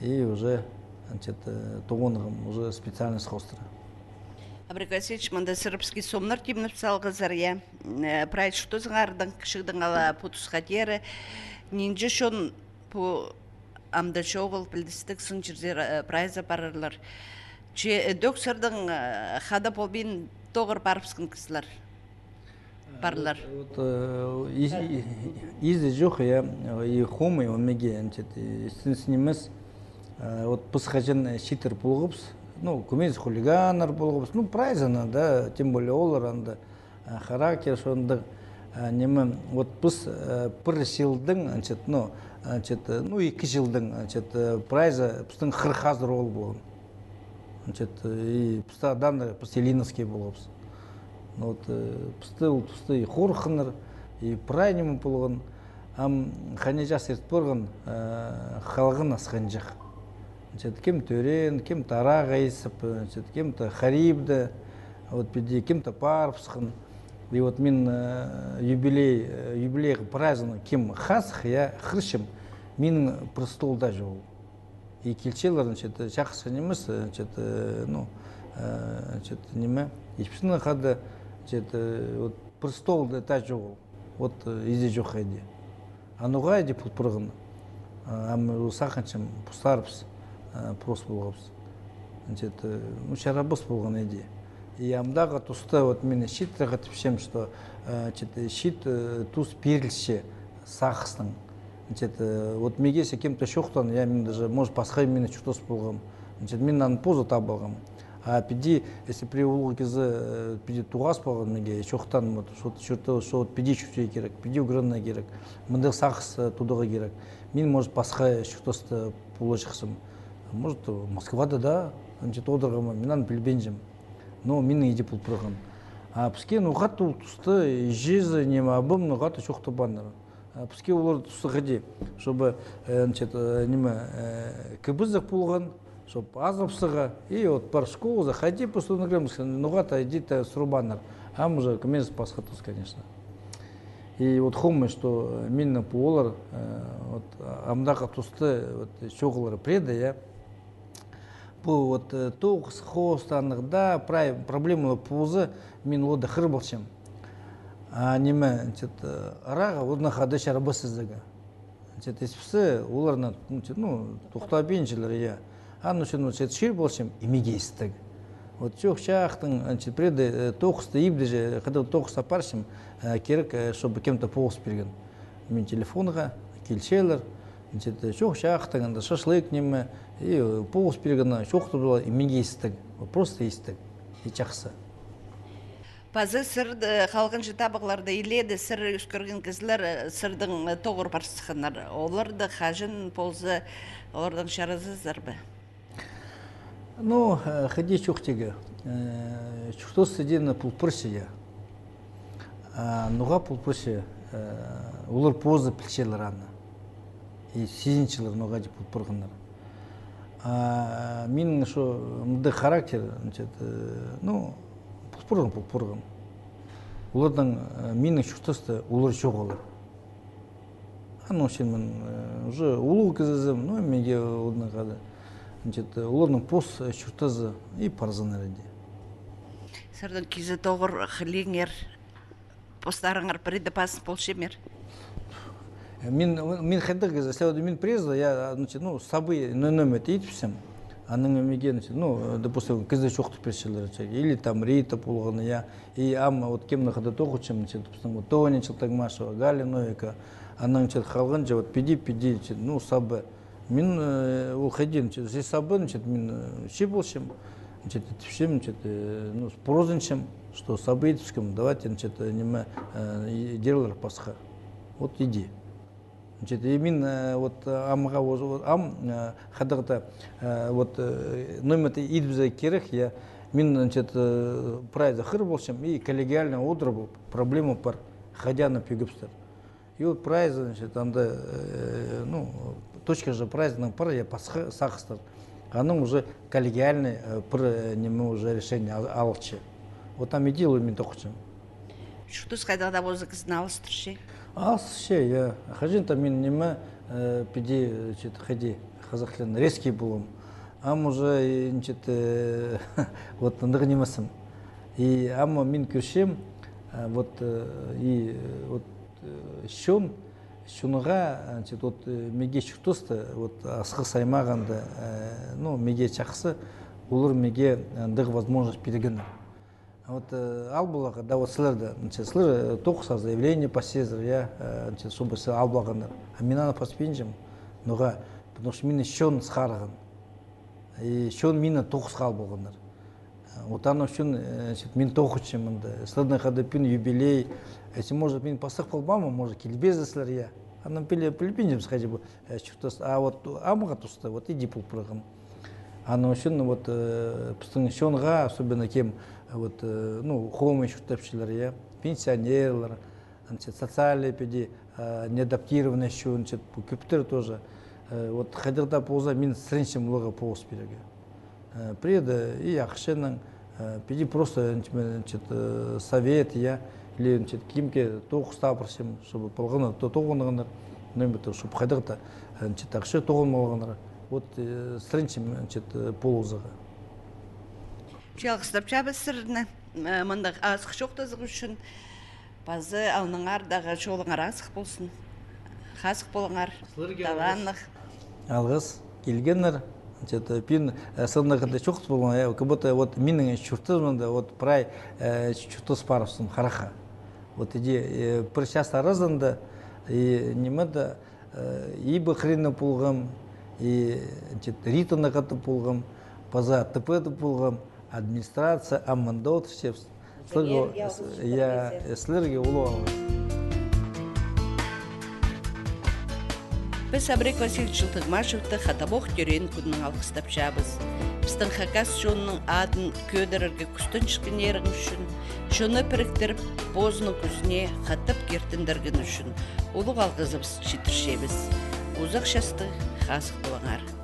и уже, значит, э, тоғынғам, уже специальность хоостыра. Абрек Васильевич, мында сірерге сомнар тимнеп салғазар, я? Э, прай чуртазың ардың, кічігдең ала пу тусха теере. Нинҷе чон пу амды чоғыл пілдістіг сынчырзар, э, прайзы парарлар. Че, э, ідӧк сірердең, э, хада полбин тоғыр парыбысхан кізілер парлар. Вот, вот, э, из-, и-, изі чох, я, и хомай, он меге, значит, и син-, син нимес. Э, вот піс хаҷан, э, читір полғабыс, ну, кӧмес хулиганнар полғабыс, ну, прайзына, да, тем более олар анда, э, характер шондағ. А, ниме, вот піс, э, пір чылдың, значит, ну, значит, э, ну, ікі чылдың, значит, э, прайзы пістің хыр хазыр ол полған. Значит, э, и пісті аданнар, піс Ильинский полғабыс. Ну, вот, э, пісті, ол пісті и хорыхханнар, и прай ниме полған. Ам хайди час ирт парған, э, халған асханҷых. Значит, кем тӧреен, кем-то арағаа исіп, значит, кем-то харибде, вот піди, кем-то парыбысхан. И вот мин, э, юбилей, э, юбилей праздник кем хазых, я, хырчам, минің престолда чоғыл. И килчелер, значит, чахсы нимес, значит, э, ну, э, значит, ниме, ипсінің хада, значит, э, вот престолда та чоғыл. Вот, э, изе чох хайди. А ноға иди пол парған. А, ам сағынчам, постарыбыс, э, прос полғабыс. Значит, э, ну, чарабас полған иди. И амдағы туста вот мин читіре тіпчем, что, э, значит, чит, э, тус пирілче сағыстың. Значит, э, вот миге се кем-то чоохтаан, я, мин даже, может, пасха минің чуртас полғам. Значит, мин аның позы таап алғам. А піди, если пірее улуғ кізі, э, піди тоғас полған миге, чоохтаан, вот, что чуртас, что вот піди чуртирға кирек, піди ӱгренерге кирек, мындағ сағыс, э, тударға кирек. Мин, может, пасха чуртаста поларҷыхсым. Может, Москвада да, значит, одырғам, мин аны пілбинчем. Но мин иди пол парған. А піске ноға-да ол туста іҷезі, ниме, абам ноға-да чоохтабааннар. А піске олар туста хайди, чтобы, э, значит, э, ниме, э, кібізік полған, чтоб азып сыға, и вот пар школазар хайди, просто, ну, ноға-да иди та сурбааннар. Ам уже кӧмес пасха тус, конечно. И вот хомай, что, э, минің пу олар, э, вот, а, амдағы туста, вот, чоғыллар пірееде, я. Пу вот, э, тоғыс хоостааннығда прай проблемалар позы, мин оларны хығырыбысчам. А ниме, значит, э, арағаа одына хада чарабас ізерге. Значит, ис піссе, оларны, значит, ну, тохтабинчалар, я. Аның ӱчӱн, значит, чир полчам, и миге истіг. Вот чох-чахтаң, значит, пірееде, э, тоғысты ибде же, хайда тоғысты апарчам, э, кирек, э, чтобы кем-то полыс пирген. Мин телефонға, килчелер, значит, чох-чахтаң анда шашлык ниме, и, э, полыс пиргені чоохтап ала, и миге истіг. Вот просто истіг. И чахсы. Пазы сірерні, э, халғанҷы табығларда илееде, сірер ӧскірген кізілер, э, сірердең, э, тоғыр парысханнар. Оларны хаҷан полза, олардаң чаразазар ба? Ну, э, хайди чоохтирға, э, чуртас идӧк пол парча, я. А ноға пол парча, э, олар позы пілчелер аны. И сизінчелер, ноға иди пол парғаннар. А минің шо мындағ характер, значит, э, ну, пол парған, пол парған. Олардаң, э, минің чуртаста олар чоғыл. Аның ӱчӱн мин, э, уже улуғ кізізім, ну, миге одына хада. Значит, э, оларның пос, э, чуртазы и парзыннар иди. Сірернің кізі тоғыр хылиңер, постарыңар пірееде пазын полча мир? Э, мин, мин хайдағ кізі, если вот мин пірее, я, значит, ну, сабый, ну, ниме итіпсем, анаң миге, значит, ну, э, допустим, кізі чоохтап пирчелер, или там Рита полған, я, и ам вот кемнең хада тоғынчам, значит, допустим, вот Тоня Челтыгмашева, Галя Новикова, анаң, значит, халғанҷы, вот піди, піди, значит, ну, сабы. Мин, э, ол хайди, значит, сабы, значит, мин, э, чіли полчам, значит, итіпчем, значит, э, ну, прозынчам, что сабы итіпчем, давайте, значит, э, ниме, э, и дерлер пасха. Вот иди. Значит, и мин, э, вот, э, амға, вот, вот, ам, э, хайдағ-да, э, вот, э, ниме итібізерге кирек, я, мин, значит, э, прайзы хығырыбысчам, и коллегиально одырып, проблема пар, хайди аны пӧгібістер. И вот прайзы, значит, анда, э, ну, точка же прайзының пар, я, пасха сағыстар. Анаң уже коллегиальный, э, пір, э, ниме уже решение ал-, алча. Вот ам иди ол мин тоғынчам. Чуртас хайдағ-да полза кізіні алыстырча. Алыстырча, я. Хаҷан-да мин ниме, э, піди, значит, хайди, хазахтың резкий полам. Ам уже, э, значит, э, вот андағ нимезім. И ам мин кӧрчем, э, вот, э, и, э, вот, э, чон, чонға, значит, вот, э, миге чуртаста, вот, асхыс аймағында, э, ну, миге чахсы, олар миге, э, андағ возможность пиргеннер. Вот, э, ал поларға, да, вот сірерні, значит, сірер, э, тоғысха заявление пасчазар, я, э, значит, чтобы сірер ал полғаннар. А мин аны паспинчам, ноға, потому что мині чон сығарған. И чон мині тоғысха ал полғаннар. Вот аның ӱчӱн, э, значит, мин тоғынчам мында. Сірернең хада пӱӱн юбилей. Если, может, мин пастап полбаам, может, килбезер сірер, я. Анаң піле-, пілбинчем, хайди пу, э, чуртас. А вот амғы туста, вот иди пол парған. Аның ӱчӱн вот, э, пістің чонға, особенно кем, э, вот, э, ну, хомай чуртапчалар, я, пенсионерлар, значит, социальный піди, э, неадаптированный чон, значит, пу кӧптер тоже. Э, вот хайдағ даа полза, мин сіренчем оларға полыс пирерге. Э, пірее дее и ахчанаң, э, піди просто, значит, э, совет, я, или, значит, кемге тоғыс табырчам, чтобы полған то тоғынғаннар, ну, чтобы хайдағ даа, э, значит, ахча тоғынып алғаннар. Вот, э, сіренчем, значит, э, полызарға. Че алғыстапчабыс сірерні, э, мындағ азых чоохтазығ ӱчӱн. Пазы алныңардағы чолыңар азых ползын. Хазых полыңар. Сірерге алғыс. Таланнығ. Алғыс килгеннер. Значит, пӱӱн, э, сірернең хада чоохтап полған, я, как будто вот минің чуртазымда, вот прай, э, чуртас парыбыстым, харахха. Вот иди, э, пір час аразында, и ниме дее, э, ибі хыринып полғам, и, значит, Ританы хатап полғам, паза ТП-да полғам, администрация, а мында одырчабыс. Сірерге, я, сірерге улуғ алғыс. Піс Абрек Васильевич Чылтығмашевті хатабох тӧреен кӱннең алғыстапчабыс. Пістің хакас чонының адын кӧдірерге кӱстенчеткеннерің ӱчӱн, чонны піріктіріп, позының кӱзіне хатап киртіндірген ӱчӱн улуғ алғызыбыс читірчебіс. Узах частығ, хазых полыңар.